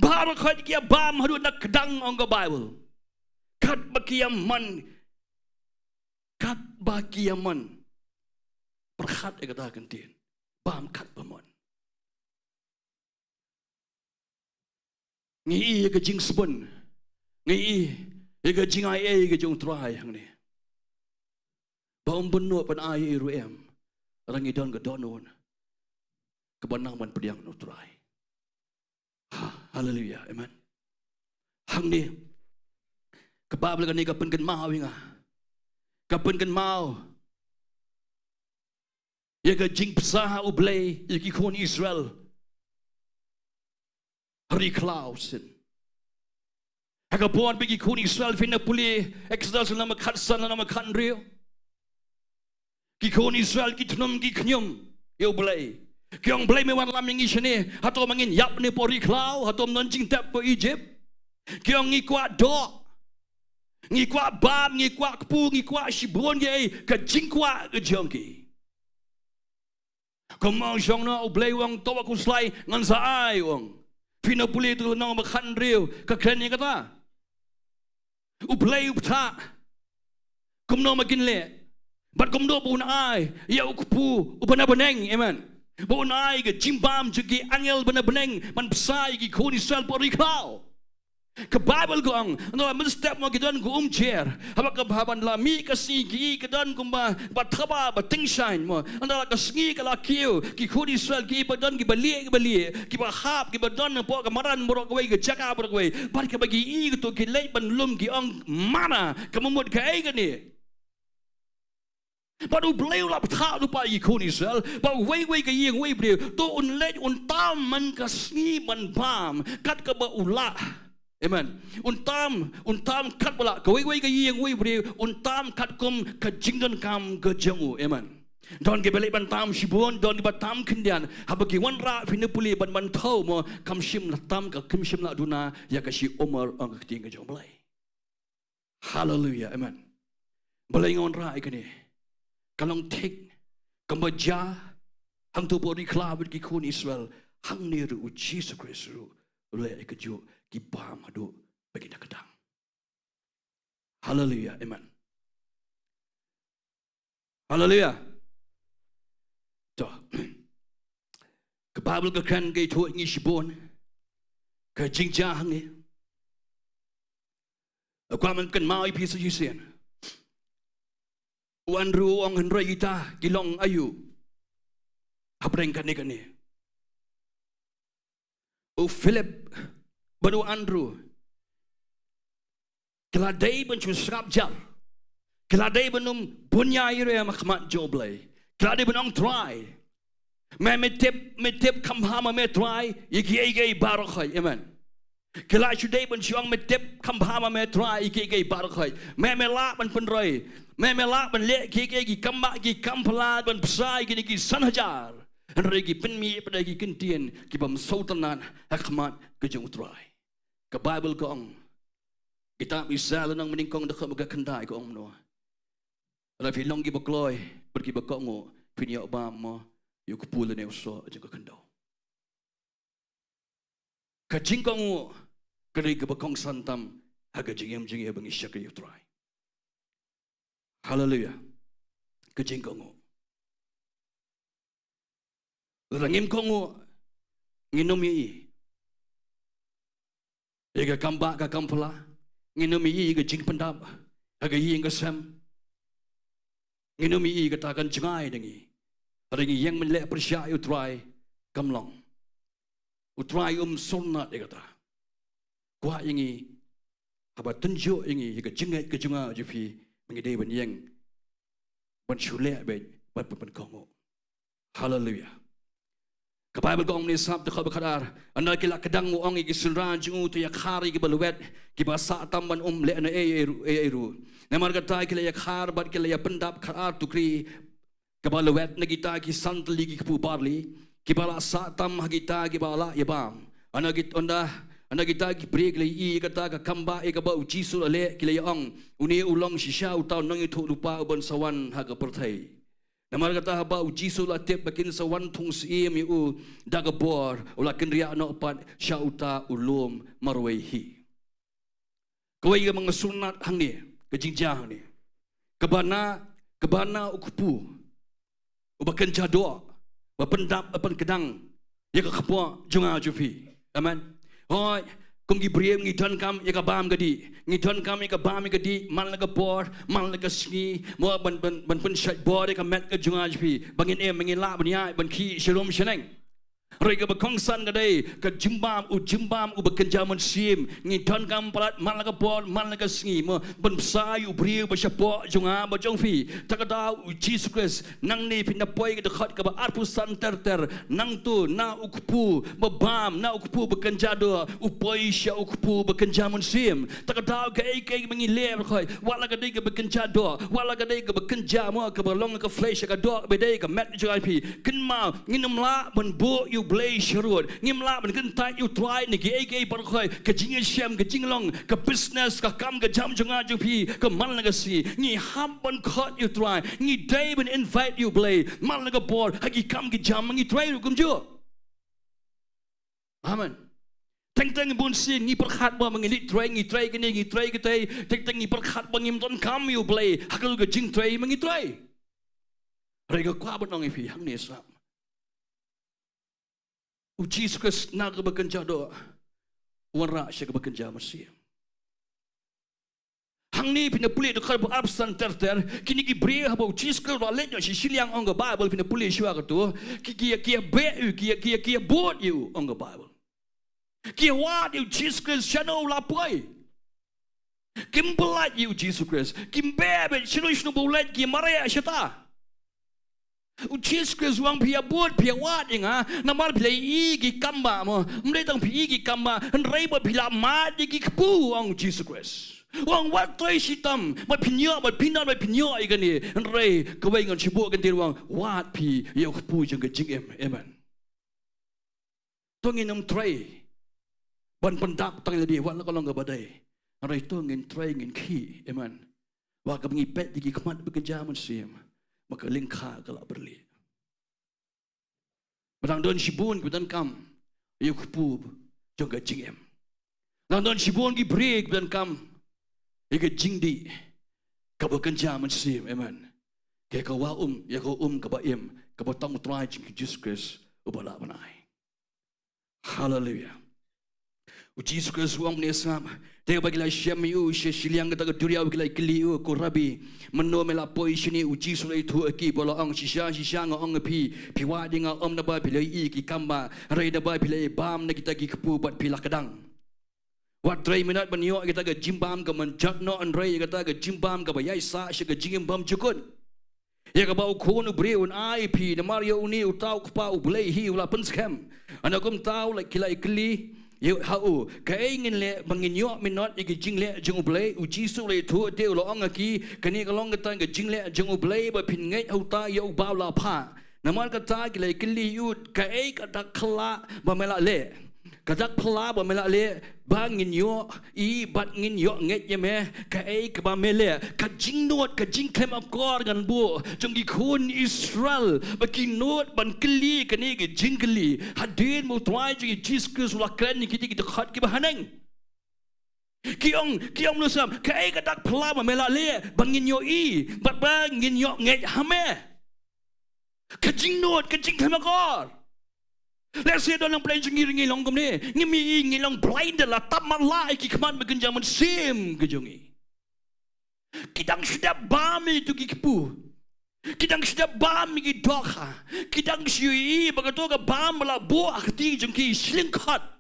Baroh khoit ki ïa bam haduh na kdang, ong ka Baibl. Katba ki ïa mon, katba ki ïa mon. Pyrkhat ïa kata ka ktien. Bam katba mon. Ngi ïohi ïa ka jingsbun. Ngi ïohi ïa ka jingai ei ka jong U Trai hangne. Ba ym bun noh ban ai ei ruh em. Lada ngi don ka dohnud kaba nang ban pdiang na U Trai. Ha, haleluia, amen. Hangne, ka Baibl kane ka pynkynmaw ïa nga. Ka pynkynmaw ïa ka jingpynsah U Blei ïa ki khun Israel ha ri khlaw sien. Ha ka por ba ki khun Israel, phin ïa pule Exodus lynnong ba khatsan, lynnong ba khathynriew. Ki khun Israel ki tnum ki khñium ïa U Blei. Ki ong, Blei, me wanlam ïa ngi shane, hato ma ngin ïap ne hapoh ri khlaw, hato ym don jingtep hapoh Ijipt? Ki ong, ngi kwah doh, ngi kwah bam, ngi kwah kpu, ngi kwah shibun kiei kiei, ka jingkwah ka jong ki. Kumno shong noh, U Blei u ong, to wat khuslai, ngan sa ai, u ong. Phin ïa pule tu lynnong ba khathynriew, ka kren ïa kata. U Blei u bthah kumno ma kin leh. Bad kumno ba un ai ïa u kpu uba na bneng, amen. Ba un ai ka jingbam jong ki angel ba na bneng ban bsa ïa ki khun Israel hapoh ri khlaw. Ka Baibl ka ong, ynda la mynstep mo ki don ka umjer. Haba ka, haba la mih ka sngi, ki ïohi ka don kumba, ba thaba, ba tyngshaiñ mo. Ynda la ka sngi ka la kiew, ki khun Israel ki ïohi ba don kiba lieh, kiba lieh, kiba hap, kiba don hapoh ka madan baroh kawei, ka jaka baroh kawei. Bad kaba ki ïohi kato ki leit ban lum, ki ong, manna, ka mut kaei kane? Bad U Blei u la bthah lypa ïa ki khun Israel ba uwei uwei ka ïing uwei u briew to un leit un tam man ka sngi ban bam kat kaba u lah. Amen. Un tam, un tam kat ba lah, kawei uwei ka ïing uwei u briew un tam katkum ka jingdonkam ka jong u. Amen. Don kiba leit ban tam shibun, don kiba tam khyndiat. Haba ki wanrah, phin ïa pule ban, ban thew mo, kam shym la tam, ka kam shym la duna ïa ka shi umar, ong ka ktien ka jong U Blei. Haleluia, amen. Balei nga wanrah ïa kane? Ka long thik kumba jia Hangto ba u ri khlaw bad ki khun Israel, hangne ruh u Jisu Khrist ruh u leh ïa kajuh, ki bam haduh ba ki da kdang. Haleluia, amen. Haleluia. To. Ka Baibl ka kren ka ïathuh ïa ngi shibun ka jingjia hangne. Nga kwah ban kynmaw ïa phi sa shisien. U Andrew u ong, hynrei kita ki long aïu hapdeng kane kane? U Philip bad u Andrew ki la dei ban shu sngap jar. Ki la dei ban ym bun ïa i re ha khmat jong U Blei. Ki la dei ban ong, Trai, me, me tip, me tip kham bha ma me Trai ïa kiei kiei baroh khoit. Amen. Ki la shu dei ban shu ong, me tip kham bha ma me Trai ïa kiei kiei baroh khoit. Me, me lah ban pynroi. Me, me lah ban leh kiei kiei ki kam ba, ki kam phylla ban bsa ïa kine ki san hajar. Hynrei ki pynmih pat da ki ktien ki bym sngewtynnat ha khmat ka jong U Trai. Ka Baibl ka ong, kitab Isaiah lynnong banyngkong dkhot ba khyndai ka ong kumno? Lada phi long kiba kloi bad kiba kohnguh, phin ïoh bam mo ïa u kpu lane u soh jong ka khyndew. Ka jingkohnguh ka dei kaba kongsan tam ha ka jingim jong ngi ba ngi shakri ïa U Trai. Haleluia. Ka jingkohnguh. Lada ngim kohnguh, ngin ym ïohi ïa ka kam ba, ka kam phylla. Ngin ym ïohi ïa ka jingpyndap ha ka ïing ka sem. Ngin ym ïohi ïa kata kan jngai da ngi. Hynrei ngi ïeng ban leh pyrshah ïa U Trai, kam long. U Trai um sngewtynnat ïa kata. Kwah ïa ngi, haba tynjuh ïa ngi ïa ka jingngeit ka jong nga jong phi, ba ngi dei ban ïeng ban shu leh beit, ban, ban, ban kohnguh. Haleluia. Ka Baibl ka ong mynne Sap dkhot ba khatar, ynda ki la kdang u ong ïa ki synran jong u, to ïakhar ïa kiba lwet, kiba sah tam ban ym leh ei ei ruh, ei ei ruh. Namar kata ki la ïakhar bad ki la ïapyndap khatar tukri, kaba lwet na kita ki san tylli ki kpu barli, kiba la sah tam ha kita kiba la ïabam. Ynda ki, ynda, ynda kita ki briew ki la ïohi ïa kata ka kam ba ïa kaba U Jisu u la leh, ki la ïa ong, une u long shisha uta u nongïathuhlypa uban sa wan ha ka pyrthei. Namar kata haba U Jisu u la tip ba kin sa wan thung syiem ïa u da ka bor, u la kynriah noh pat sha uta u lum marwei hi. Kawei kaba nga sngewtynnat hangne, ka jingjia hangne, kaba na, kaba na u kpu uba kynja doh, ba pyndap, ba pynkdang ïa ka kpoh jong nga jong phi. Amen. Hooid, kum ki briew ngi donkam ïa ka bam ka dih. Ngi donkam ïa ka bam ïa ka dih man la ka por, man la ka sngi, mo, ban, ban, ban pynshait bor ïa ka met ka jong nga jong phi, ba ngin im, ba ngin lah ban ïaid ban khih sharum shaneng. Hynrei kaba kongsan ka dei ka jingbam, u jingbam uba kynja mynsiem. Ngi donkam palat man la ka por, man la ka sngi, mo, ban bsa ïa u briew ba shapoh jong nga bad jong phi. Ta ka daw U Jisu Khrist, nangne phin da poi ka dkhot kaba arphew san ter ter, nangto na u kpu ba bam, na u kpu ba kynja doh, u poi sha u kpu ba kynja mynsiem. Ta ka daw kaei kaei ba ngi leh baroh khoit, wat la ka dei kaba kynja doh, wat la ka dei kaba kynja, mo, kaba long ka flesh, ka doh, ba dei ka met jong nga jong phi, kynmaw, ngin ym lah ban buh ïa U Blei sharud. Ngim lah ban kyntait ïa U Trai na kiei kiei baroh khoit, ka jingïashem, ka jinglong, ka business, ka kam ka jam jong nga jong phi, ka man la ka sngi. Ngi hap ban khot ïa U Trai. Ngi dei ban invite ïa U Blei man la ka por ha ki kam ki jam, ngi trei ruh kumjuh. Amen. Teng teng bun sien ngi pyrkhat ba ma ngi leit trei, ngi trei kane, ngi trei katei, teng teng ngi pyrkhat ba ngim donkam ïa U Blei ha ka jingtrei ma ngi trei. Hynrei nga kwah ban ong ïa phi hangne Sap, U Jisu Khrist na kaba kynja doh, u wanrah sha kaba kynja mynsiem. Hangne phin da pule dkhot ba arphew san ter ter, kine ki briew haba U Jisu Khrist u la leit noh sha shiliang, ong ka Baibl, phin da pule shuwa kato, ki, ki, ki ïabeh ïa u, ki, ki, ki ïabud ïa u, ong ka Baibl. Ki ïawad ïa U Jisu Khrist, shano u la poi. Kim pyllait ïa U Jisu Khrist. Kim beh beit shano shano ba u leit, ki mareh shata. U Jisu Khrist u ong, phi ïabud, phi ïawad ïa nga namar phi la ïohi ki kam ba, mo. Ym dei tang phi ïohi ki kam ba, hynrei ba phi la mad ïa ki kpu, ong U Jisu Khrist. U ong, wat trei shitom, bad phin ïoh, bad phin don, bad phin ïoh ïa kane. Hynrei kawei ngan shu buh kyntien, u ong, wad phi ïa u kpu jong ka jingim. Amen. To ngin ym trei ban pyndap tang ïa lade, wat la ka long kaba dei. Hynrei to ngin trei, ngin khih, amen, ba haba ngi peit ïa ki khmat ba kynja mynsiem, ba ka lyngkha ka la byrlih. Ba dang don shibun kiba donkam ïa u kpu jong ka jingim. Dang don shibun ki briew kiba donkam ïa ka jingdih kaba kynja mynsiem. Amen. Ka ïa ka wah um, ïa ka um kaba im, kaba tang u Trai jong ngi u Jisu Khrist uba lah ban ai. Haleluia. U Jisu Khrist u ong, ne sngap, te ba ki la shem ïa u sha shiliang kata ka duriaw ki la kylli ïa u, ko Rabbi, mynno me la poi shane? U Jisu u la ïathuh ïa ki bad u la ong, shisha shisha nga ong ïa phi, phi wad ïa nga ym naba phi la ïohi ïa ki kambah, hynrei naba phi la ïa bam na kita ki kpu bad phi la kdang. Wat trei minot ban ïoh ïa kata ka jingbam ka mynjot noh, hynrei ïa kata ka jingbam kaba ïaisah sha ka jingim bymjukut, ïa kaba u Khun u briew un ai ïa phi. Namar ïa une uta u Kpa u Blei hi u la pynskhem. Hynda kumta u la, ki la ïakylli ïa u ha u, kaei ngin leh ba ngin ïoh minot ïa ka jingleh jong u Blei? U Jisu u la ïathuh te u la ong ha ki, kane ka long kata ka jingleh jong u Blei, ba phin ngeit ha uta ïa uba u la phah. Namar kata ki la ïakylli ïa u, kaei ka dak phylla ba me la leh? Ka dak phylla ba me la leh ba ngin ïohi bad ngin ïoh ngeit ïa me, kaei kaba me leh? Ka jingnud, ka jingkhlem akor ngan buh jong ki khun Israel ba ki nud ban kylli kane ka jingkylli hadien ba u Trai jong ngi u Jisu Khrist u la kren ïa kita ki dkhot kiba haneng. Ki ong, ki ong, ne sngap, kaei ka dak phylla ba me la leh ba ngin ïohi bad ba ngin ïoh ngeit ha me? Ka jingnud, ka jingkhlem akor. Lehse don lang pdeng jong ngi ruh ngi long kumne, ngi mih, ngi long blinded, la tam matlah ïa ki khmat ba kynja mynsiem ka jong ngi. Ki dang shu dep bam ïa kito ki kpu. Ki dang shu dep bam ïa ki dohkha. Ki dang shu ïohi ba kato ka bam ba la buh ha kti jong ki shi lyngkot,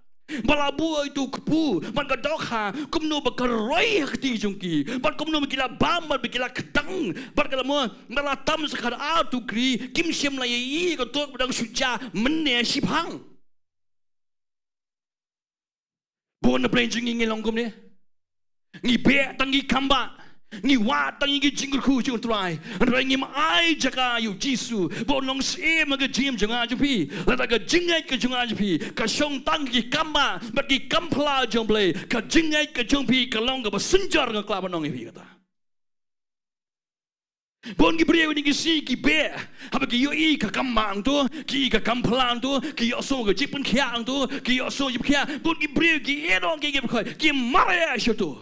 ba la buh ïa uto u kpu bad ka dohkha, kumno ba ka roi ha kti jong ki, bad kumno ba ki la bam bad ba ki la kdang bad ka la mo, ba la tam sa khatar tukri, kim shym la ïohi ïa kato ba dang shu jia mynne shiphang. Bun na pdeng jong ngi ngi long kumne. Ngi beh tang ïa ki kambah, ngi wad tang ïa ki jingkyrkhu jong u Trai, hynrei ngim ai jaka ïa u Jisu ba un long syiem ha ka jingim jong nga jong phi. Lada ka jingngeit ka jong nga jong phi ka shong tang ha ki kambah bad ki kam phylla jong u Blei, ka jingngeit ka jong phi ka long kaba synjor, nga kwah ban ong ïa phi kata. Bun ki briew ha kine ki sngi ki beh haba ki ïohi ka kambah hangto, ki ïohi ka kam phylla hangto, ki ïohsngew ka jingpynkhiah hangto, ki ïohsngew jingpynkhiah. Bun ki briew ki ïeh noh, ki ïeh noh, ki mareh shato.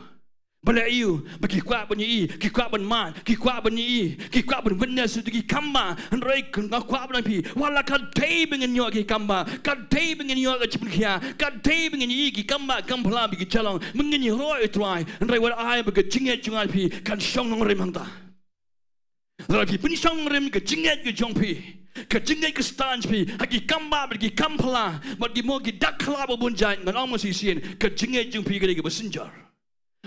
Balei? Ïa ba ki kwah ban ïohi, ki kwah ban mad, ki kwah ban ïohi, ki kwah ban witness ïa ki kambah. Hynrei nga kwah ban ong ïa phi, wat la ka dei ba ngin ïoh ki kambah, ka dei ba ngin ïoh ka jingpynkhiah, ka dei ba ngin ïohi ki kambah kam phylla ba ki jia long, ba ngin ïaroh ïa u Trai, hynrei wat ai ba ka jingngeit jong nga jong phi kan shong nongrim hangta. Lada phi pynshong nongrim ka jingngeit ka jong phi, ka jingngeit ka stad jong phi ha ki kambah bad ki kam phylla bad ki mo ki dak phylla ba bun jait, ngan ong ma shisien, ka jingngeit jong phi ka dei kaba synjor.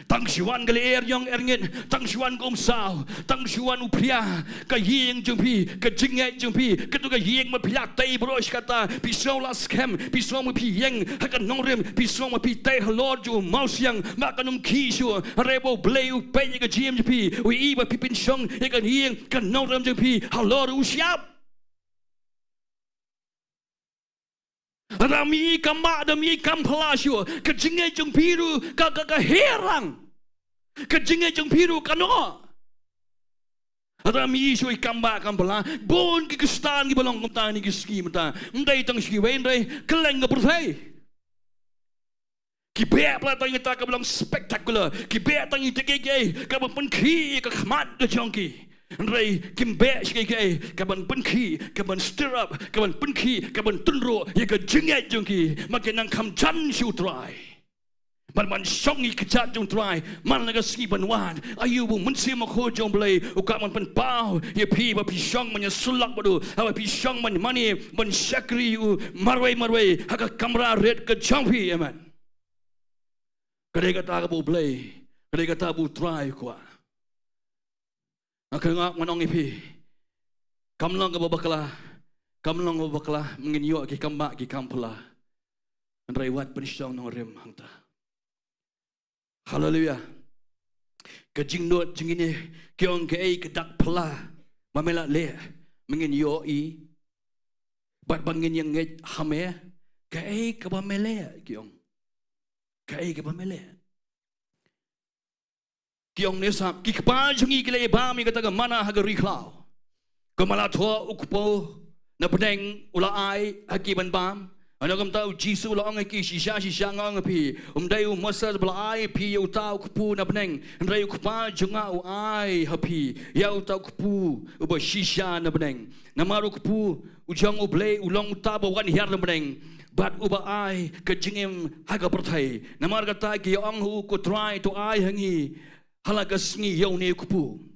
Tang shu wan ka lyer ïong lyer ngit, tang shu wan ka umsaw, tang shu wan u phria, ka ïing jong phi, ka jingngeit jong phi, kato ka ïing ba phi la tei baroh shi katta, phi sngew la skhem, phi sngew ma phi ïeng ha ka nongrim, phi sngew ma phi tei halor jong u mawsiang, ma kan ym khih shuh. Hynrei ba u Blei u peit ïa ka jingim jong phi, u ïohi ba phi pynshong ïa ka ïing ka nongrim jong phi halor u shyiap. Lada ym ïohi kambah, lada ym ïohi kam phylla shuh, ka jingngeit jong phi ruh ka, ka, ka heh rang. Ka jingngeit jong phi ruh ka noh. Lada ym ïohi shuh ïa kambah kam phylla, bun ki Khristan kiba long kumta ha kine ki sngi mynta. Ym dei tang sha kiwei, hynrei kylleng ka pyrthei. Ki beh palat tang ïa kata kaban long spectacular. Ki beh tang ïa kata kaei kaei kaban pynkhih ïa ka khmat ka jong ki. Hynrei kim beh sha kaei kaei kaban pynkhih, kaban stir up, kaban pynkhih, kaban tynruh ïa ka jingngeit jong ki, ba kin nang kham jan sha u Trai. Ban, ban shong ïa ka kjat jong u Trai man la ka sngi ban wan. Aïu ba u Mynsiem Bakhuid jong u Blei u kwah ban pynpaw ïa phi ba phi shong ban ïasyllok bad u, haba phi shong ban mane, ban shakri ïa u marwei marwei ha ka kamra rit ka jong phi. Amen. Ka dei kata kaba u Blei, ka dei kata ba u Trai u kwah. Nga kynmaw ngan ong ïa phi, kam long kaba bakla, kam long kaba bakla ba ngin ïoh ki kambah ki kam phylla. Hynrei wat pynshong nongrim hangta. Haleluia. Ka jingnud jong ngi ne, ki ong kaei ka dak phylla ba me la leh ba ngin ïohi bad ba ngin ïa ngeit ha me? Kaei kaba me leh, ki ong. Kaei kaba me leh? Ki ong, ne sngap, ki kpa jong ngi ki la ïa bam ïa kata ka manna ha ka ri khlaw, kumba la thoh u kpaw na bneng u la ai ha ki ban bam. Hynrei kumta u Jisu u la ong ha ki, shisha shisha nga ong ha phi, ym dei u Moses ba la ai phi ïa uta u kpu na bneng, hynrei u Kpa jong nga u ai ha phi ïa uta u kpu uba shisha na bneng. Namar u kpu u jong U Blei u long uta ba wan hiar na bneng bad uba ai ka jingim ha ka pyrthei. Namar kata ki ong ha u, ko Trai, to ai ha ngi ha la ka sngi ïa une u kpu.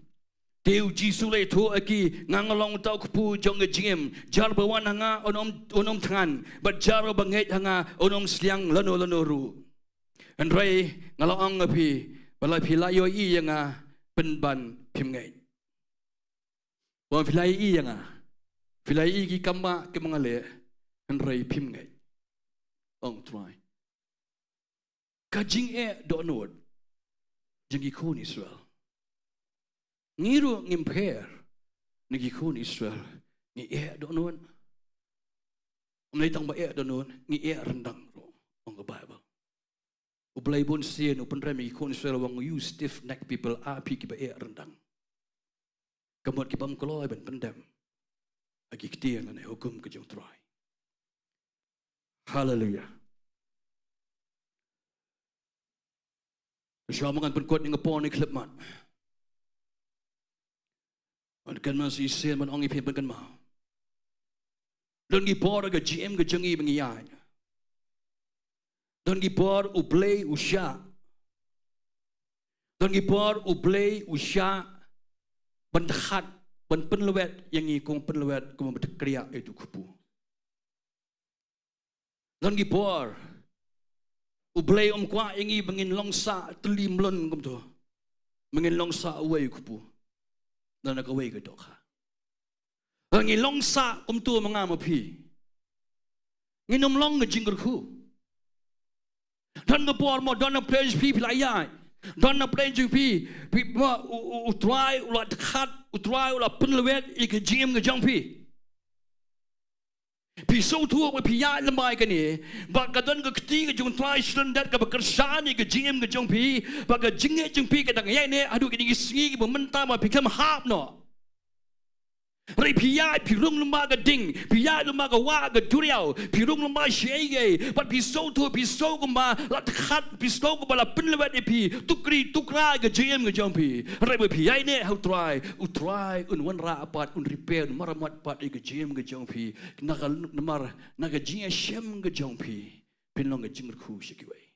Te u Jisu u la ïathuh ha ki, nga nga long uta u kpu jong ka jingim. Jar ba wan ha nga un ym, un ym thngan, bad jar ba ngeit ha nga un ym sliang lano lano ruh. Hynrei nga la ong ha phi, ba la phi la ïohi ïa nga, pynban phim ngeit. Ba phi la ïohi ïa nga, phi la ïohi ki kam ba ki ma nga leh, hynrei phim ngeit, ong Trai. Ka jingeh dohnud jong ki khun Israel. Ngi ruh ngim pher na ki khun Israel. Ngi eh dohnud. Ym dei tang ba eh dohnud, ngi eh ryndang ruh, ong ka Baibl. U Blei bun sien u pynrem ïa ki khun Israel, u ong, you stiff neck people, a phi kiba eh ryndang. Ka mut ki bym kloi ban pyndem ha ki ktien lane hukum ka jong U Trai. Haleluia. Shuwa ma ngan pynkut ïa nga por, ngi khlem mat. Ngan kynmaw shisien ban ong ïa phi, ban kynmaw. Don ki por ha ka jingim ka jong ngi ba ngi ïaid. Don ki por U Blei u shah. Don ki por U Blei u shah ban dkhat, ban pynlwet ïa ngi, kum pynlwet, kum ba dkriah ïa uto u kpu. Don ki por U Blei um kwah ïa ngi ba ngin long sah tylli mlien kumto, ba ngin long sah uwei u kpu na kawei ka dohkha. Ba ngin long sah kumto ma nga ma phi. Ngin ym long ka jingkyrkhu. Don ka por mo, don na pdeng jong phi phi la ïaid. Don na pdeng jong phi, phi mo, u, u, U Trai u la dkhat, U Trai u la pynlwet ïa ka jingim ka jong phi. Phi sngewthuh ba phi ïaid lem bad kane, ba ka don ka kti ka jong U Trai shlyndet kaba kyrshan ïa ka jingim ka jong phi, ba ka jingngeit jong phi ka dang ïaineh haduh kine ki sngi kiba mynta ba phi khlem hap noh. Hynrei phi ïaid, phi rung lem bad ka ding, phi ïaid lem bad ka wah ka duriaw, phi rung lem bad shaei shaei, bad phi sngewthuh, phi sngew kumba la dkhat, phi sngew kumba la pynlwet ïa phi, tukri tukra ïa ka jingim ka jong phi. Hynrei ba phi ïaineh ha U Trai, U Trai un wanrah pat, un repair, un maramot pat ïa ka jingim ka jong phi. Na ka, namar na ka jingïashem ka jong phi phin long ka jingkyrkhu sha kiwei.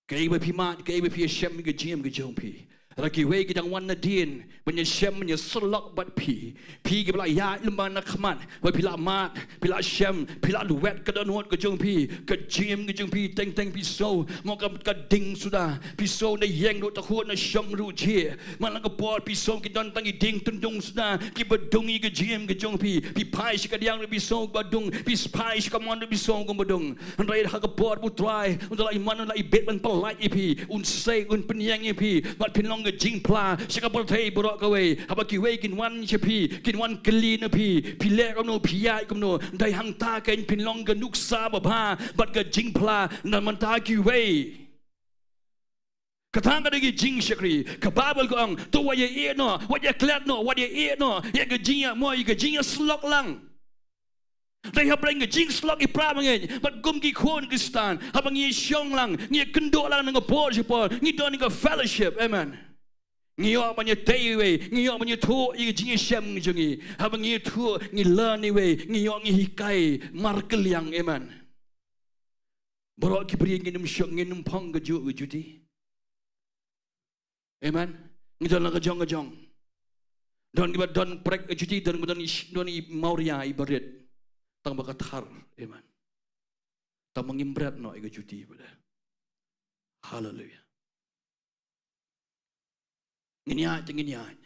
Kaei ba phi mad, kaei ba phi ïashem ha ka jingim ka jong phi, lada kiwei ki dang wan nadien ban ïashem, ban ïasyllok bad phi, phi kiba la ïaid lem bad na khmat, ba phi la mad, phi la shem, phi la lwet ka dohnud ka jong phi, ka jingim ka jong phi, teng teng phi sngew mo ka, ka ding suda, phi sngew na ïeng ruh, ta khun na shong ruh jia. Man la ka por phi sngew ki don tang ki ding tyndung suda kiba dung ïa ka jingim ka jong phi. Phi phai sha ka diang ruh phi sngew ba dung, phi phai sha ka mon ruh phi sngew kumba dung. Hynrei ha ka por ba U Trai un da la ïa man, un da la ïa bit ban pyllait ïa phi, un sei, un pynïeng ïa phi, bad phin long ka jingphla sha ka pyrthei baroh kawei. Haba kiwei kin wan sha phi, kin wan kylli na phi, phi leh kumno, phi ïaid kumno, dei hangta kein phin long ka nuksa babha bad ka jingphla na bynta kiwei. Kata ka dei ka jingshakri. Ka Baibl ka ong, to wat ïa ïeh noh, wat ïa klet noh, wat ïa ïeh noh ïa ka jingïa, mo, ïa ka jingïasyllok lang. Dei hapdeng ka jingsyllok i para bangeit bad kum ki khun Khristan, haba ngi ïa shong lang, ngi ïa kynduh lang na ka por sha ka por, ngi don ka fellowship. Amen. Ngi ïoh ban ïa tei iwei, ngi ïoh ban ïathuh ïa ka jingïashem jong ngi. Haba ngi ïathuh, ngi learn iwei, ngi ïoh, ngi hikai markylliang. Amen. Baroh ki briew ngin ym shong, ngin ym phong kajuh ka juti. Amen. Ngi don la ka jong ka jong. Don kiba don prek ka juti, don kiba don i, don i mawria iba rit. Tang ba ka thar. Amen. Tang ba ngim bret noh ïa ka juti ba dei. Haleluia. Ngin ïaid te ngin ïaid.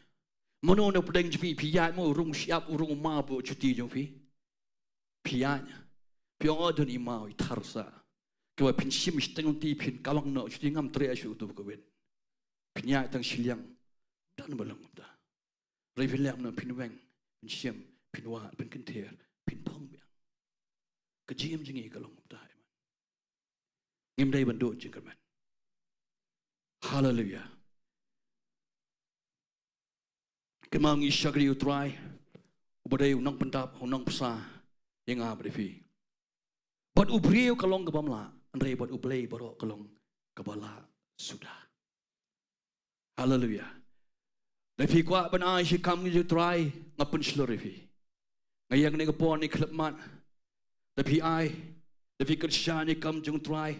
Mano na pdeng jong phi, phi ïaid mo, u rung shyiap, u rung u maw bad ka juti jong phi? Phi ïaid. Phi ong, o, don i maw, i thar sa. Kaba phin shim shiteng lynti phin kawang noh ka juti, ngam treh shuh uto ba kawit. Phin ïaid tang shiliang. Don ba long kumta. Hynrei phin leh kumno? Phin weng, phin shim, phin wad, phin kynther, phin phong biang. Ka jingim jong ngi ka long kumta, amen. Ngim dei ban duh jingkyrmen. Haleluia. Kynmaw, ngi shakri U Trai. uba dei u nongpyndap, u nongbsa ïa nga bad ïa phi. Bad u briew ka long kaba ym lah, hynrei bad U Blei baroh ka long kaba lah suda. Haleluia. Lada phi kwah ban ai sha kam jong U Trai, nga pynshlur ïa phi. Nga ïeng ha kane ka por ne khyllipmat. Lada phi ai, lada phi kyrshan ïa kam jong U Trai,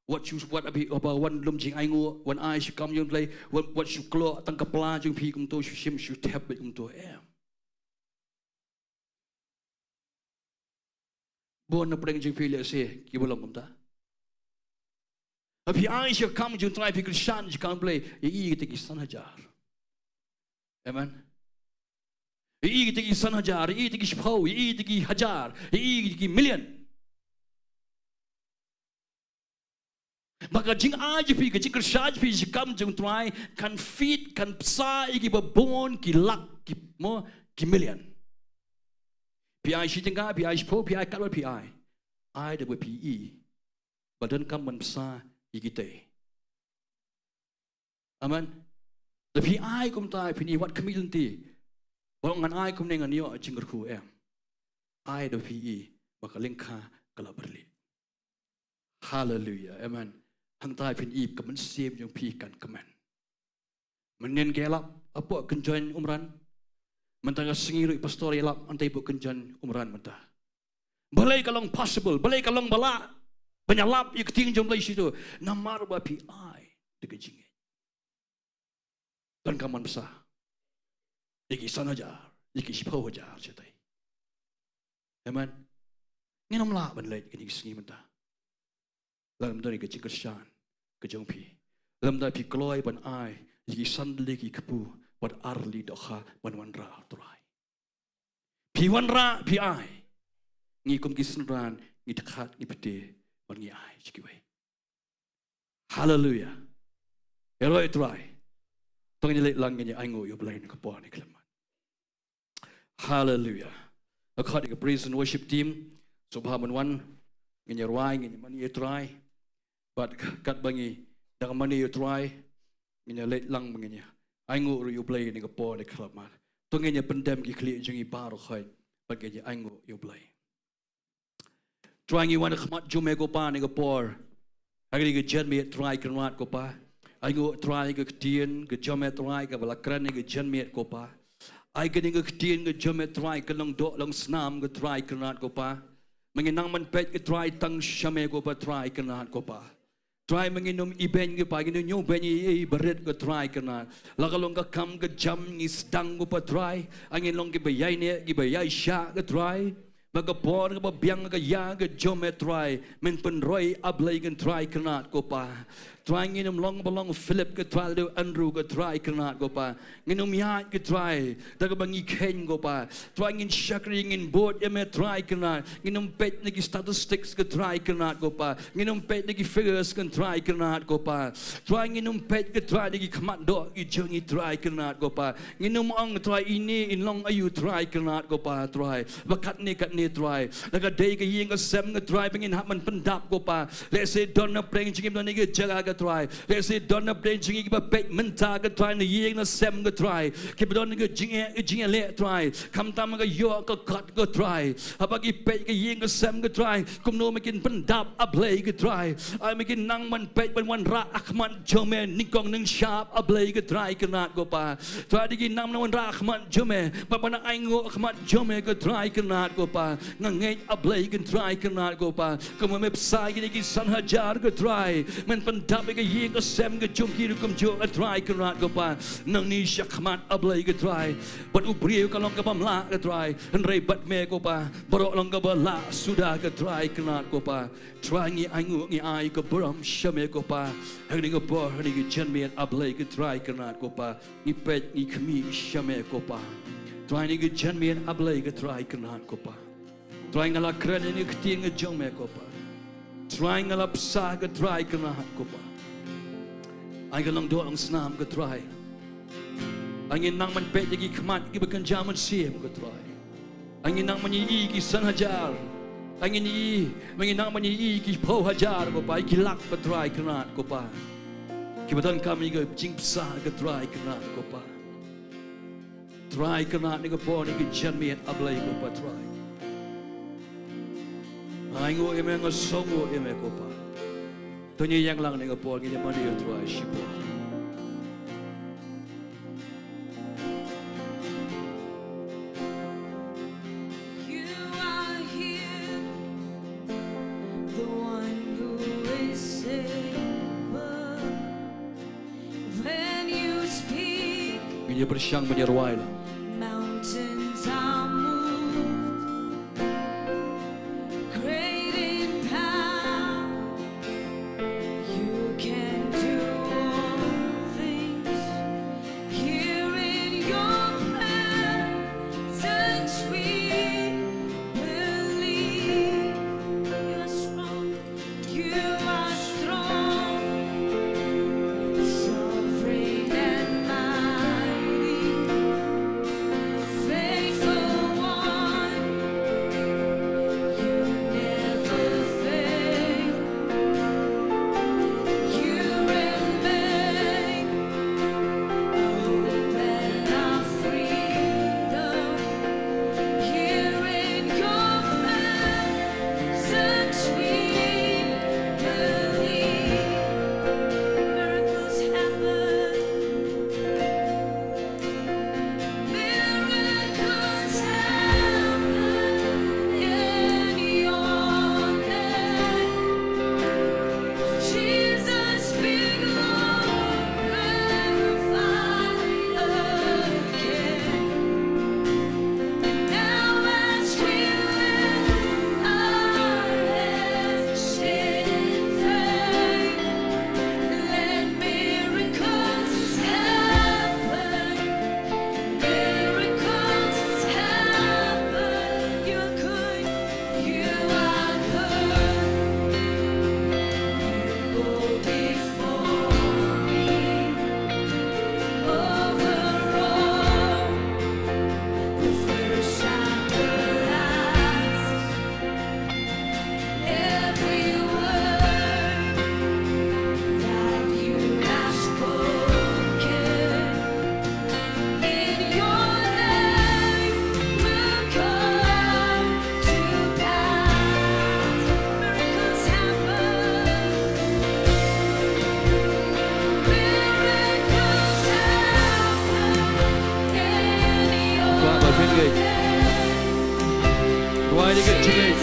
wat shu, wat, haba wan lum jingainguh, wan ai sha kam jong U Blei, wat, wat shu kloi tang ka pla jong phi kumto, shu shim shu thep beit kumto, em. Bun na pdeng jong phi lehse kiba long kumta. Lada phi ai sha kam jong U Trai, phi kyrshan sha kam U Blei, ïa i kita ki san hajar. Amen. Ïa i kita ki san hajar, ïa i kita ki shiphew, ïa i kita ki hajar, ïa i kita ki million. Ba ka jingai jong phi, ka jingkyrshan jong phi sha kam jong U Trai kan feed, kan bsa ïa kiba bun, ki lak, ki mo, ki million. Phi ai shi tyngka, phi ai shiphew, phi ai katba phi ai, ai da ba phi i ba donkam ban bsa ïa kita. Amen. Lada phi ai kumta, phin i wat khmih lynti, ba ngan ai kumne ngan ïoh jingkyrkhu, em. Ai da ba phi i ba ka lyngkha ka la byrlih. Haleluia. Amen. Hangta phin i ka mynsiem jong phi kan kmen. Mynnin ka ïalap hapoh Kynjoin Umran. Mynta ka sngi ruh i pastor ïalap hangta hapoh Kynjoin Umran mynta. Balei ka long possible, balei ka long ba lah ban ïalap ïa ka ktien jong U Blei shito? Namar ba phi ai da ka jingngeit. Donkam ban bsa ïa ki san hajar, ïa ki shiphew hajar shatai. Amen. Ngin ym lah ban leit kine ki sngi mynta lada ym don ïa ka jingkyrshan ka jong phi, lada ym don phi kloi ban ai ïa ki san tylli ki kpu bad ar tylli dohkha ban wanrah U Trai. Phi wanrah, phi ai. Ngi kum ki synran ngi dkhot, ngi pynthikna bad ngi ai sha kiwei. Haleluia. Ïaroh ïa U Trai. To ngin ïa leit lang, ngin ïa ainguh ïa U Blei ha kane ka por ne khyllipmat. Haleluia. Nga khot ïa ka praise and worship team, sngewbha ban wan. Ngin ïa rwai, ngin ïa mane ïa U Trai. Bad katba ngi dang mane ïa U Trai, ngin ïa leit lang, ngin ïa ainguh ruh ïa U Blei ha kane ka por ne khyllipmat. To ngin ïa pyndem ki khlieh jong ngi baroh khoit bad ngin ïa ainguh ïa U Blei. Trai, ngi wan ha khmat jong me ko Pa ha kane ka por, ha kane ka janmiet Trai Kynrad ko Pa. Ainguh Trai ka ktien ka jong me Trai kaba la kren ha kane ka janmiet ko Pa. Ai kane ka ktien ka jong me Trai kan long doh long snam ko Trai Kynrad ko Pa. Ma ngi nang ban peit ko Trai tang sha me ko Pa Trai Kynrad ko Pa. Trai, ma ngin ym ibeiñ ko Pa, ngin ym ñiewbeiñ ei ei barit ko Trai Kynrad. La ka long ka kam ka jam ngi sdang ko Pa Trai, ai ngin long kiba ïaineh kiba ïaishah ko Trai. Ba ka por kaba biang ka ïa ka jong me Trai, men pynroi, A Blei ko Trai Kynrad ko Pa. Trai, ngin ym long ba long Philip ko Trai, lada Andrew ko Trai Kynrad ko Pa. Ngin ym ïaid ko Trai da kaba ngi kheiñ ko Pa. Trai, ngin shakri, ngin bud ïa me Trai Kynrad. Ngin ym peit na ki statistics ko Trai Kynrad ko Pa. Ngin ym peit na ki figures ko Trai Kynrad ko Pa. Trai, ngin ym peit ko Trai na ki khmat doh ki jong ngi Trai Kynrad ko Pa. Ngin ym ong Trai ine in long aïu Trai Kynrad ko Pa Trai. Ba katne katne Trai, la ka dei ka ïing ka sem ko Trai ba ngin hap ban pyndap ko Pa. Lehse don na pdeng jong ngi ba don ha ka jaka ko Trai. Lehse don na pdeng jong ngi kiba peit mynta ko Trai na ïing na sem ko Trai, kiba don ka jingeh ka jingïaleh Trai. Khamtam ka ïoh ka kot ko Trai. Haba ki peit ka ïing ka sem ko Trai, kumno me kin pyndap A Blei ko Trai. Ai me kin nang ban peit ban wanrah ha khmat jong me nyngkong nyngshap A Blei ko Trai Kynrad ko Pa. Trai, da ki nang ban wanrah ha khmat jong me, ba ban ainguh ha khmat jong me ko Trai Kynrad ko Pa. Nga ngeit A Blei ko Trai Kynrad ko Pa, kumba me bsa ïa kine ki san hajar ko Trai, men pyndap ïa ka ïing ka sem ka jong ki ruh kumjuh ko Trai Kynrad ko Pa. Nangne shakhmat A Blei ko Trai, bad u briew ka long kaba ym lah ko Trai, hynrei bad me ko Pa baroh long kaba lah suda ko Trai Kynrad ko Pa. Trai, ngi ainguh, ngi ai ka burom sha me ko Pa. Ha kane ka por, ha kane ka janmiet A Blei ko Trai Kynrad ko Pa, ngi peit ngi khmih sha me ko Pa. Trai, ha kane ka janmiet A Blei ko Trai Kynrad ko Pa. Trai, nga la kren ïa kane ka ktien ka jong me ko Pa. Trai, nga la bsa ko Trai Kynrad ko Pa. Ai ka long doh long snam ko Trai. Ai ngin nang ban peit ïa ki khmat kiba kynja mynsiem ko Trai. Ai ngin nang ban ïohi ki san hajar. Ai ngin ïohi, ai ngin nang ban ïohi ki phew hajar ko Pa, ki lak ko Trai Kynrad ko Pa, kiba donkam ïa ka jingbsa ko Trai Kynrad ko Pa. Trai, kane ka por ngi ki jan miet, A Blei ko Pa Trai. Ai nguh ïa me, nga sngewnguh ïa me ko Pa. To ngin ïeng lang kane ka por, ngin ïa mane ïa u Trai shipor. You are here, the one who is able. When you speak, ngin ïa pyrshang ban ïa rwai lang. Mountains are moved. Great in power, you can do all things. Here in your presence we believe. You are strong, you are strong, sovereign and mighty, faithful one, you never fail. You remain our hope and our freedom. Here in your presence we believe. Miracles happen. Miracles happen in your name. Jesus be glorified again. And now as we lift our hands in faith, let miracles happen. Miracles happen. You're good. You are good. You go before me. Over all, the first and the last. Every word that you have spoken, in your name will come to pass. Miracles happen. Miracles happen in your name. Kwah ba phin ngeit. Duwai ïa ka jingngeit.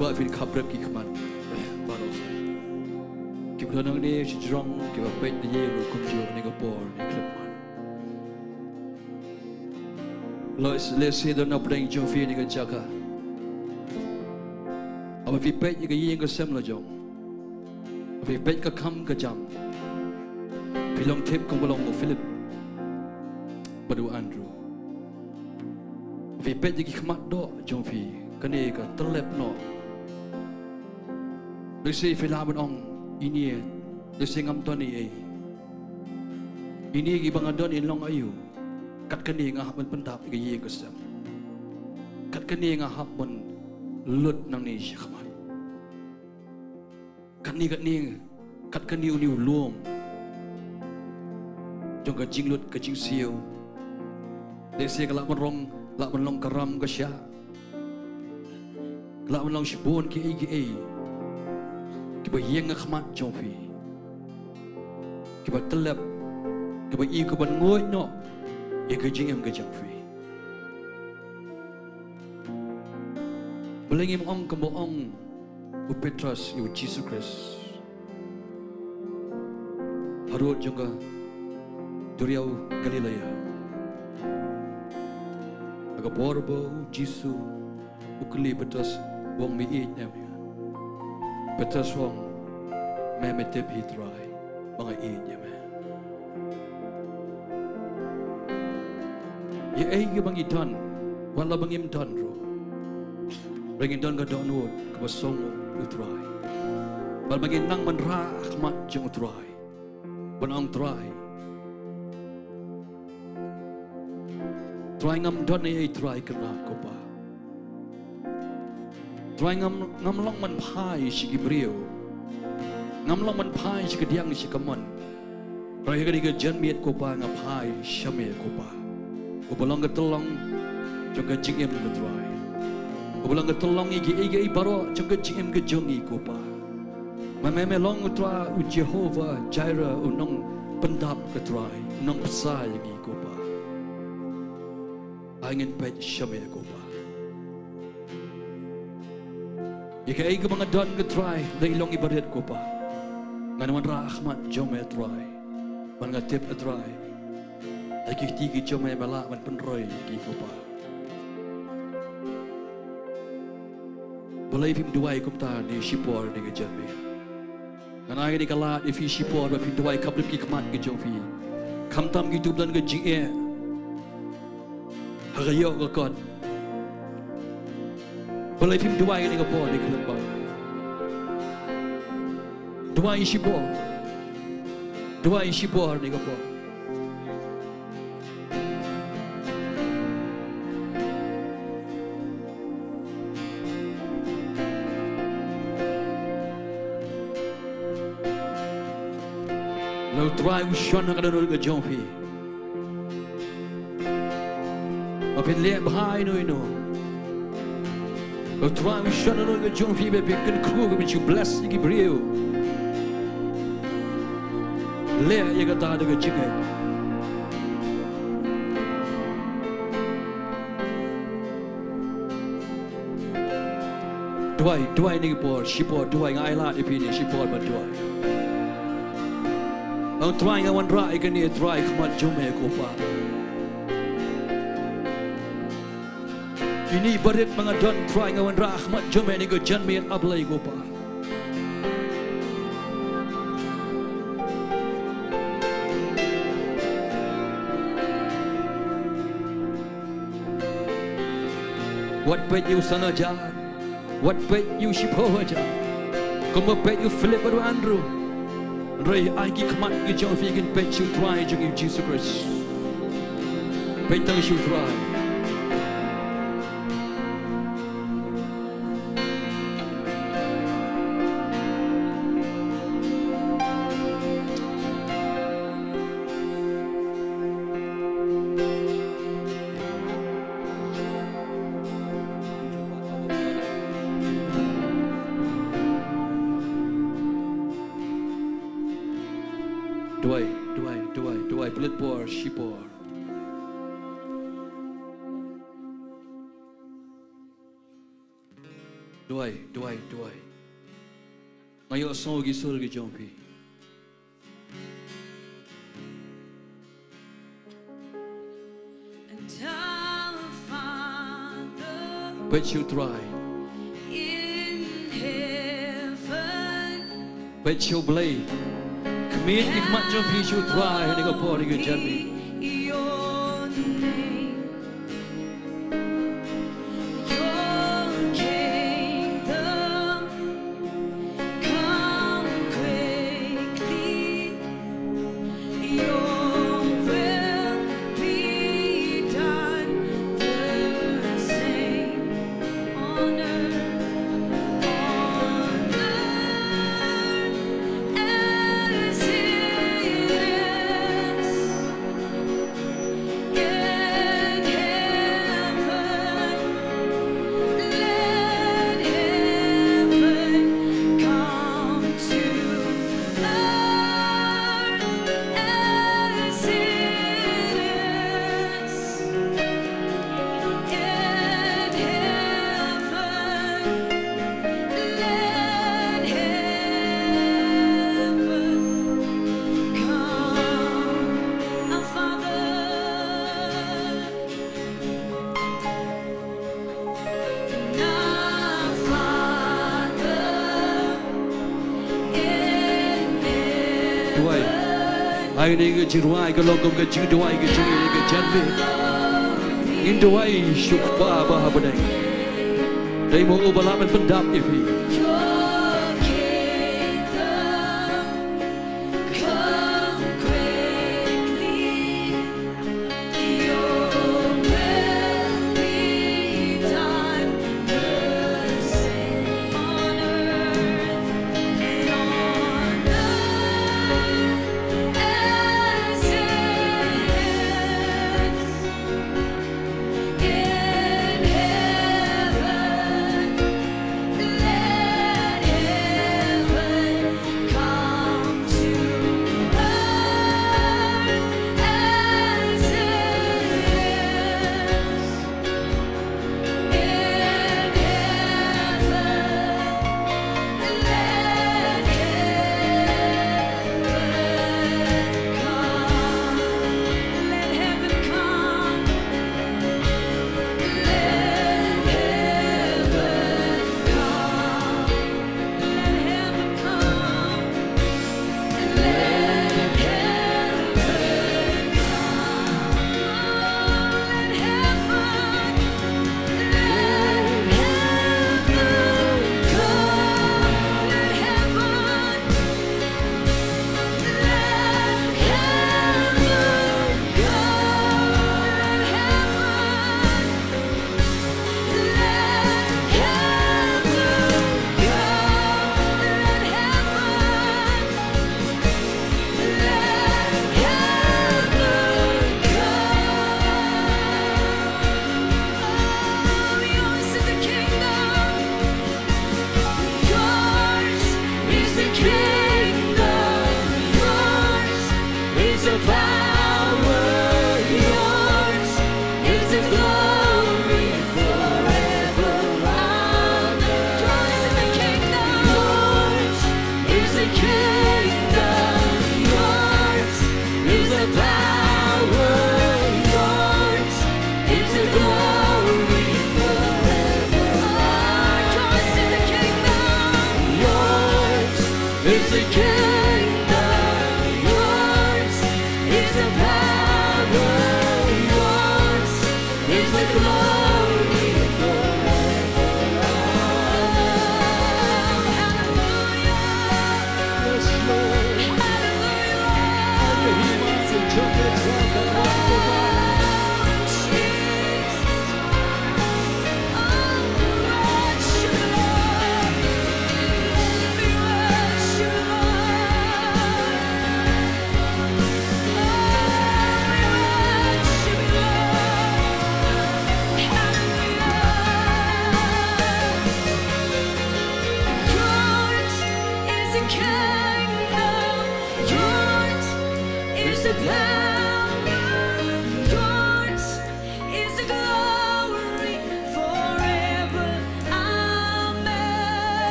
Kwah phin khap rep ki khmat baroh. Kiba don hangne shajrong kiba peit na ïing ruh kumjuh ha kane ka por ne khlem mat. Lehse don na pdeng jong phi ha kane ka jaka. Haba phi peit ïa ka ïing ka sem la jong, phi peit ka kham ka jam, phi long tip kumba long u Philip bad u Andrew. Phi peit ïa ki khmat doh jong phi, kane ka tyllep noh. Lehse phi lah ban ong, ine, lehse ngam don ei ei. Ine kiba nga don in long aïu? Kat kane nga hap ban pyndap ïa ka ïing ka sem. Kat kane nga hap ban lut nangne sha khmat. Katne, katne, kat kane une u lum jong ka jinglut ka jingsiew. Lehse ka lah ban long, lah ban long ka ram ka shah, ka lah ban long shibun kiei kiei kiba ïeng ha khmat jong phi, kiba tyllep, kiba ïoh, kiba nguid noh ïa ka jingim ka jong phi. Balei ngim ong kumba ong u Petros ïa u Jisu Khrist harud jong ka duriaw Galilea? Ha ka por ba u Jisu u kylli Petros, u ong, me ïeit ne em ïa nga? Petros u ong, me, me tip hi Trai ba nga ïeit ïa me. Ïa ei kiba ngi don, wat la ba ngim don ruh, hynrei ngin don ka dohnud kaba song u Trai. Bad ba ngin nang ban rah ha khmat jong u Trai, ban ong, Trai, Trai, ngam don ei ei Trai kyrpad ko Pa. Trai, ngam, ngam long ban phai sha ki briew. Ngam long ban phai sha ka diang sha ka mon. Hynrei ha kane ka janmiet ko Pa nga phai sha me ko Pa, uba long ka tyllong jong ka jingim ko Trai, uba long ka tyllong ïa kiei kiei baroh jong ka jingim ka jong ngi ko Pa. Ma me, me long u Trai, u Jehovah Jireh, u nongpyndap ko Trai, u nongbsa ïa ngi ko Pa. Ai ngin peit sha me ko Pa. Ïa kaei kaba nga don ko Trai, dei long iba rit ko Pa, ngan wanrah ha khmat jong me Trai. Bad nga tip ko Trai, ha ki kti ki jong me me lah ban pynroi ïa ki ko Pa. Balei phim duwai kumta ne shipor ne ka janmiet? Ngan ai kane ka lad ïa phi shipor ba phin duwai khapdip ki khmat ki jong phi. Khamtam kito ba don ka jingeh ha ka ïoh ka kot. Balei phim duwai kane ka por ne khlem bha? Duwai shipor. Duwai shipor ne ka por. Lada u Trai u shon ha ka dohnud ka jong phi, ba phin leh bha ïano ïano, lada u Trai u shon ha ka dohnud ka jong phi ba phin kynkhru, ba phin shu bless ïa ki briew, leh ïa kata da ka jingngeit. Duwai, duwai ne ka por, shipor duwai, nga ai lad ïa phi ne shipor ba duwai. Ong Trai, nga wanrah ïa kane Trai ha khmat jong me ko Pa. Ine i barit ba nga don Trai, nga wanrah ha khmat jong me ne ka janmiet, A Blei ko Pa. Wat peit ïa u san hajar, wat peit ïa u shiphew hajar, kumba peit ïa u Philip bad u Andrew. Hynrei ai ki khmat ki jong phi kin peit sha u Trai jong ngi u Jisu Khrist. Peit tang sha u Trai. Duwai, duwai, duwai, duwai, pynlut por, shipor. Duwai, duwai, duwai. Nga ïohsngew ki sur ki jong phi. And our Father, peit sha U Trai, in heaven, peit sha U Blei. Khmih ïa ki khmat jong phi sha U Trai ha kane ka por, ha kane ka janmiet. Your kingdom come quickly. Your will be done, the same on earth, on earth as it is in heaven. Let heaven come to earth as it is in heaven. Let heaven come. Our Father, duwai. Ai, kane ka jingduwai ka long kum ka jingduwai ka jong ngi ha kane ka janmiet. Ngin duwai sha U Kpa ba ha bneng. Dei ma u ba lah ban pyndap ïa phi. Come quickly. Your will be done, the same on earth, on earth as it is in heaven. Let heaven come to earth as it is in heaven. Let heaven come. Let heaven come. Let heaven come. Let heaven come. Let heaven come. Let heaven, let heaven come. Let heaven, let heaven come. Let heaven, let heaven come. Let heaven, let heaven come. Oh, yours is the kingdom. Yours is the kingdom. Yours is the power. Yours is the glory forever. Amen. Yours is the kingdom. Yours is the kingdom. Yours is the power. Yours is the glory forever. Yours is the kingdom. Yours is the kingdom. Yours is the power. Yours is the glory forever. Hallelujah. Yes, Lord. Hallelujah.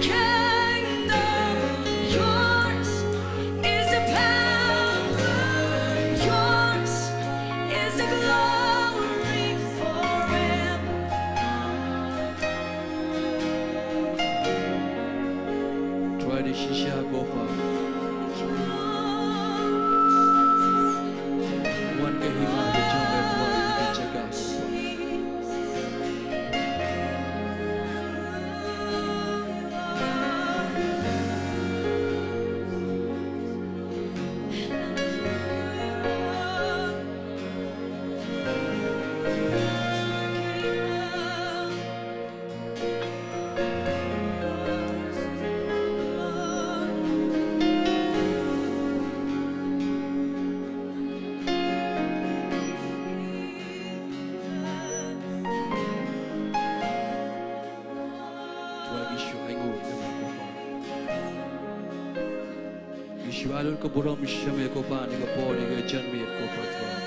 kingdom, yours is the power, yours is the glory forever. Trai da shisha ko Pa. Wan ka hima ka jong me Trai ha ka jaka ko Pa. Trai, ngi shu ainguh ïa me ko Pa. Ngi shu ai lut ka burom sha me ko Pa, ïa ka por, ïa ka janmiet ko Pa Trai.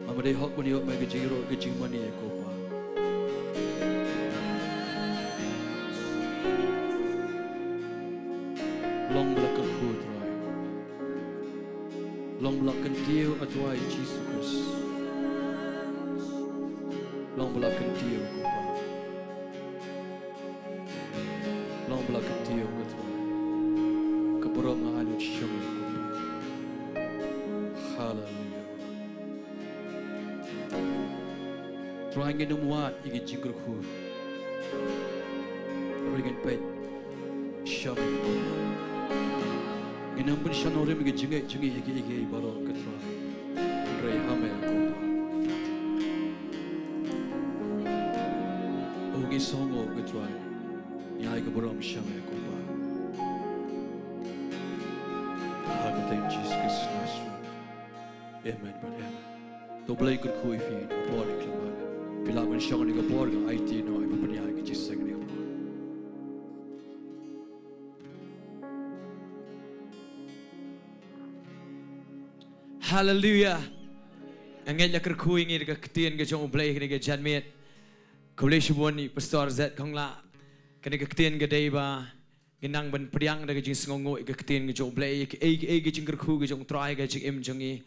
Ba me dei hok ban ïoh me ka jingïaroh ka jingmane ko Pa. Long ba la kyrkhu Trai. Long ba la kyntiew A Trai Jisu Khrist. Long ba la kyntiew ko Pa. Long ba la kyntiew ko Trai. Ka burom nga ai lut sha me ko Pa. Haleluia. Trai, ngin ym wad ïa ki jingkyrkhu. Hynrei ngin peit sha me ko Pa. Ngin ym pynshong nongrim ïa ki jingngeit jong ngi ïa kiei kiei baroh ko Trai. Hynrei ha me ko Pa. O ngi sngewnguh ko Trai. Ngi ai ka burom sha me ko Pa. Ha ka kyrteng Jisu Khrist Nasaret. Amen bad amen. To Blei kyrkhu ïa phi ha ka por kaba khlem bha. Phi lah ban shong ha ka por, nga aiti noh ïa ka pynïaid ka jingïaseng ha ka por. Haleluia. Nga ngeit la kyrkhu ïa ngi da ka ktien ka jong U Blei kane ka janmiet. Khublei shibun ïa i Pastor Zed Khonglah. Kane ka ktien ka dei ba ngin nang ban pdiang da ka jingsngewnguh ïa ka ktien ka jong U Blei, ïa kaei kaei ka jingkyrkhu ka jong U Trai ha ka jingim jong ngi.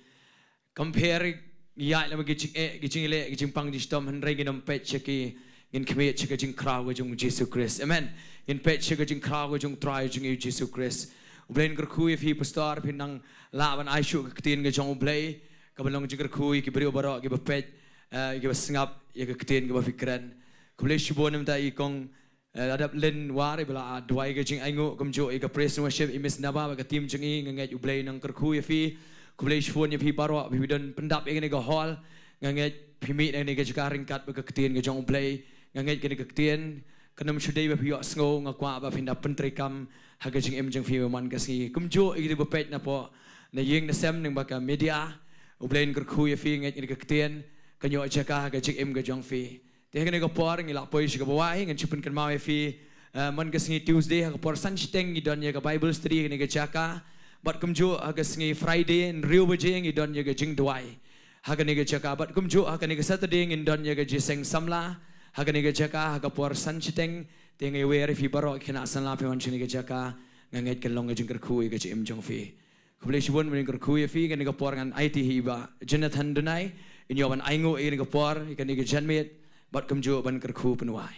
Compare ïa lem ki jingeh, ki jingleh, ki jingpang jingshitom, hynrei ngin ym peit sha ki, ngin khmih sha ka jingkhraw ka jong U Jisu Khrist. Amen. Ngin peit sha ka jingkhraw ka jong U Trai jong ngi U Jisu Khrist. U Blei un kyrkhu ïa phi Pastor, phin nang lah ban ai shuh ka ktien ka jong U Blei, kaban long jingkyrkhu ïa ki briew baroh kiba peit, eh, kiba sngap ïa ka ktien kaba phi kren. Khublei shibun namar ïa i kong Eh, la dep lynwar, i ba la duwai ka jingainguh, kumjuh ïa ka praise and worship, i Miss Naba bad ka team jong i, nga ngeit U Blei un nang kyrkhu ïa phi. Khublei shibun ïa phi baroh ba phi don pyndap ïa kane ka hall. Nga ngeit phi mih na kane ka jaka ryngkat bad ka ktien ka jong U Blei. Nga ngeit kane ka ktien kan ym shu dei ba phi ïohsngew, nga kwah ba phin da pyntreikam ha ka jingim jong phi man ka sngi. Kumjuh ïa kito ba peit napoh na ïing na sem lyngba ka media. U Blei un kyrkhu ïa phi, nga ngeit kane ka ktien kan ïoh jaka ha ka jingim ka jong phi. Te ha kane ka por ngi lah poi sha kaba wai, ngan shu pynkynmaw ïa phi, eh, man ka sngi Tuesday ha ka por san shiteng ngi don ïa ka Bible study ha kane ka jaka. Bad kumjuh ha ka sngi Friday hynriew baje ngi don ïa ka jingduwai ha kane ka jaka. Bad kumjuh ha kane ka Saturday ngin don ïa ka jingïaseng samla ha kane ka jaka ha ka por san shiteng. Te nga wer ïa phi baroh ki khynnah samla, phi wan sha kane ka jaka, nga ngeit kan long ka jingkyrkhu ïa ka jingim jong phi. Khublei shibun, ban kyrkhu ïa phi, kane ka por ngan aiti ha i Bah Jonathan Donai, in ïoh ban ainguh ïa kane ka por, ïa kane ka janmiet, bad kumjuh ban kyrkhu pynwai.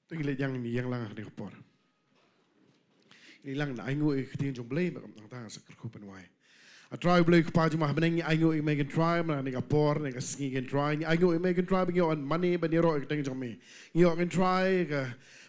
Te ngi leit ïeng, ngi ïeng lang ha kane ka por. Ngi leit lang ban ainguh ïa ka ktien jong U Blei, bad kumta ngan sa kyrkhu pynwai. A Trai U Blei Kpa jong ngi ba ha bneng, ngi ainguh ïa me ko Trai, mynta ha kane ka por, ha kane ka sngi ko Trai. Ngi ainguh ïa me ko Trai, ba ngi ïoh ban mane, ban ïaroh ïa ka kyrteng jong me. Ngi ïoh ko Trai, ha ka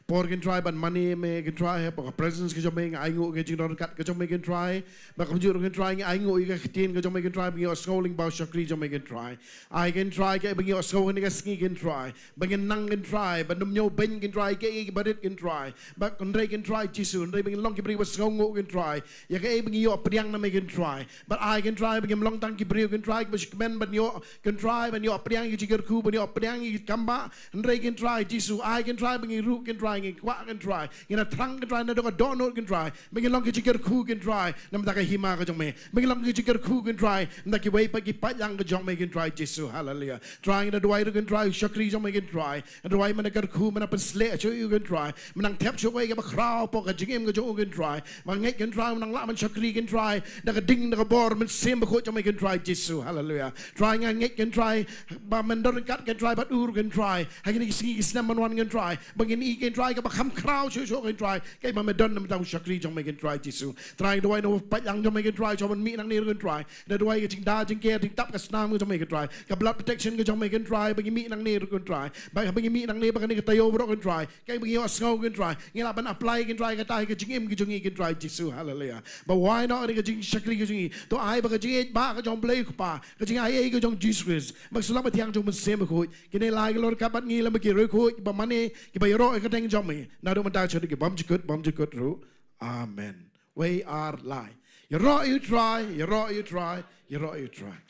por ko Trai, ban mane ïa me ko Trai, hapoh ka presence ka jong me, ngi ainguh ïa ka jingdon ryngkat ka jong me ko Trai. Bad kumjuh ko Trai, ngi ainguh ïa ka ktien ka jong me ko Trai, ba ngi ïohsngew lyngba u shakri jong me ko Trai. Ai ko Trai, kaei ba ngi ïohsngew ha kane ka sngi ko Trai. Ba ngin nang ko Trai, ban ym ñiewbeiñ ko Trai, kaei kaei ba rit ko Trai. Bad hynrei ko Trai Jisu, hynrei ba ngin long ki briew ba sngewnguh ko Trai. Ïa kaei ba ngi ïoh pdiang na me ko Trai. Bad ai ko Trai ba ngim long tang ki briew ko Trai, kiba shu kmen ban ïoh ko Trai, ban ïoh pdiang ïa ki jingkyrkhu, ban ïoh pdiang ïa ki kam bah. Hynrei ko Trai Jisu, ai ko Trai ba ngi ruh ko Trai Ngi kwah Kynrad Trai, ngi na thrang Kynrad Trai, na dok dok not Kynrad Trai, ba ngin long ki jingkyrkhu Kynrad Trai namar ka hima ka jong me, ba ngin long ki jingkyrkhu Kynrad Trai namar kiwei pat ki paidlang ka jong me Kynrad Trai Jisu. Haleluya. Trai ngi na duwai ruh Kynrad Trai, shakri jong me Kynrad Trai, ngi na duwai men kyrkhu, men pynsleh shuh ïa u Kynrad Trai, men thep shuh kawei kaba khraw hapoh ka jingim ka jong u Kynrad Trai, ba ngeit Kynrad Trai men lah ban shakri Kynrad Trai da ka ding da ka bor Mynsiem Bakhuid jong me Kynrad Trai Jisu. Haleluya. Trai nga ngeit Kynrad Trai ba men don ryngkat Kynrad Trai bad u ruh Kynrad Trai ha kine ki sngi ki snem ban wan Kynrad Trai, ba ngin i Kynrad Trai kaba kham khraw shuh shuh Kynrad Trai, kaei ba me don na bynta u shakri jong me Kynrad Trai Jisu. Trai ngi duwai na u paidlang jong me Kynrad Trai, shuwa ban mih nangne ruh Kynrad Trai, ngi duwai ka jingda jingker jingtap ka snam ka jong me Kynrad Trai, ka blood protection ka jong me Kynrad Trai, ba ngi mih nangne ruh Kynrad Trai, ba ba ngi mih nangne ba kane ka taïew baroh Kynrad Trai, kaei ba ngi ïohsngew Kynrad Trai, ngi lah ban apply Kynrad Trai kata ha ka jingim ka jong ngi Kynrad Trai Jisu. Haleluya. Ba wai noh ka jingshakri ka jong ngi, to ai ba ka jingïeit ba ka jong u Blei u Kpa, ka jingaiei ka jong u Jisu Khrist, ba ka sulap mathiang jong u Mynsiem Bakhuid, kine lai ki long ryngkat bad ngi lem bad ki riewkhuid ba mane kiba ïaroh ïa ka kyrteng jong me, naduh mynta shaduh ki bymjukut bymjukut ruh. Amen. Wei ar lai. Ïaroh ïa u Trai, ïaroh ïa u Trai, ïaroh ïa u Trai.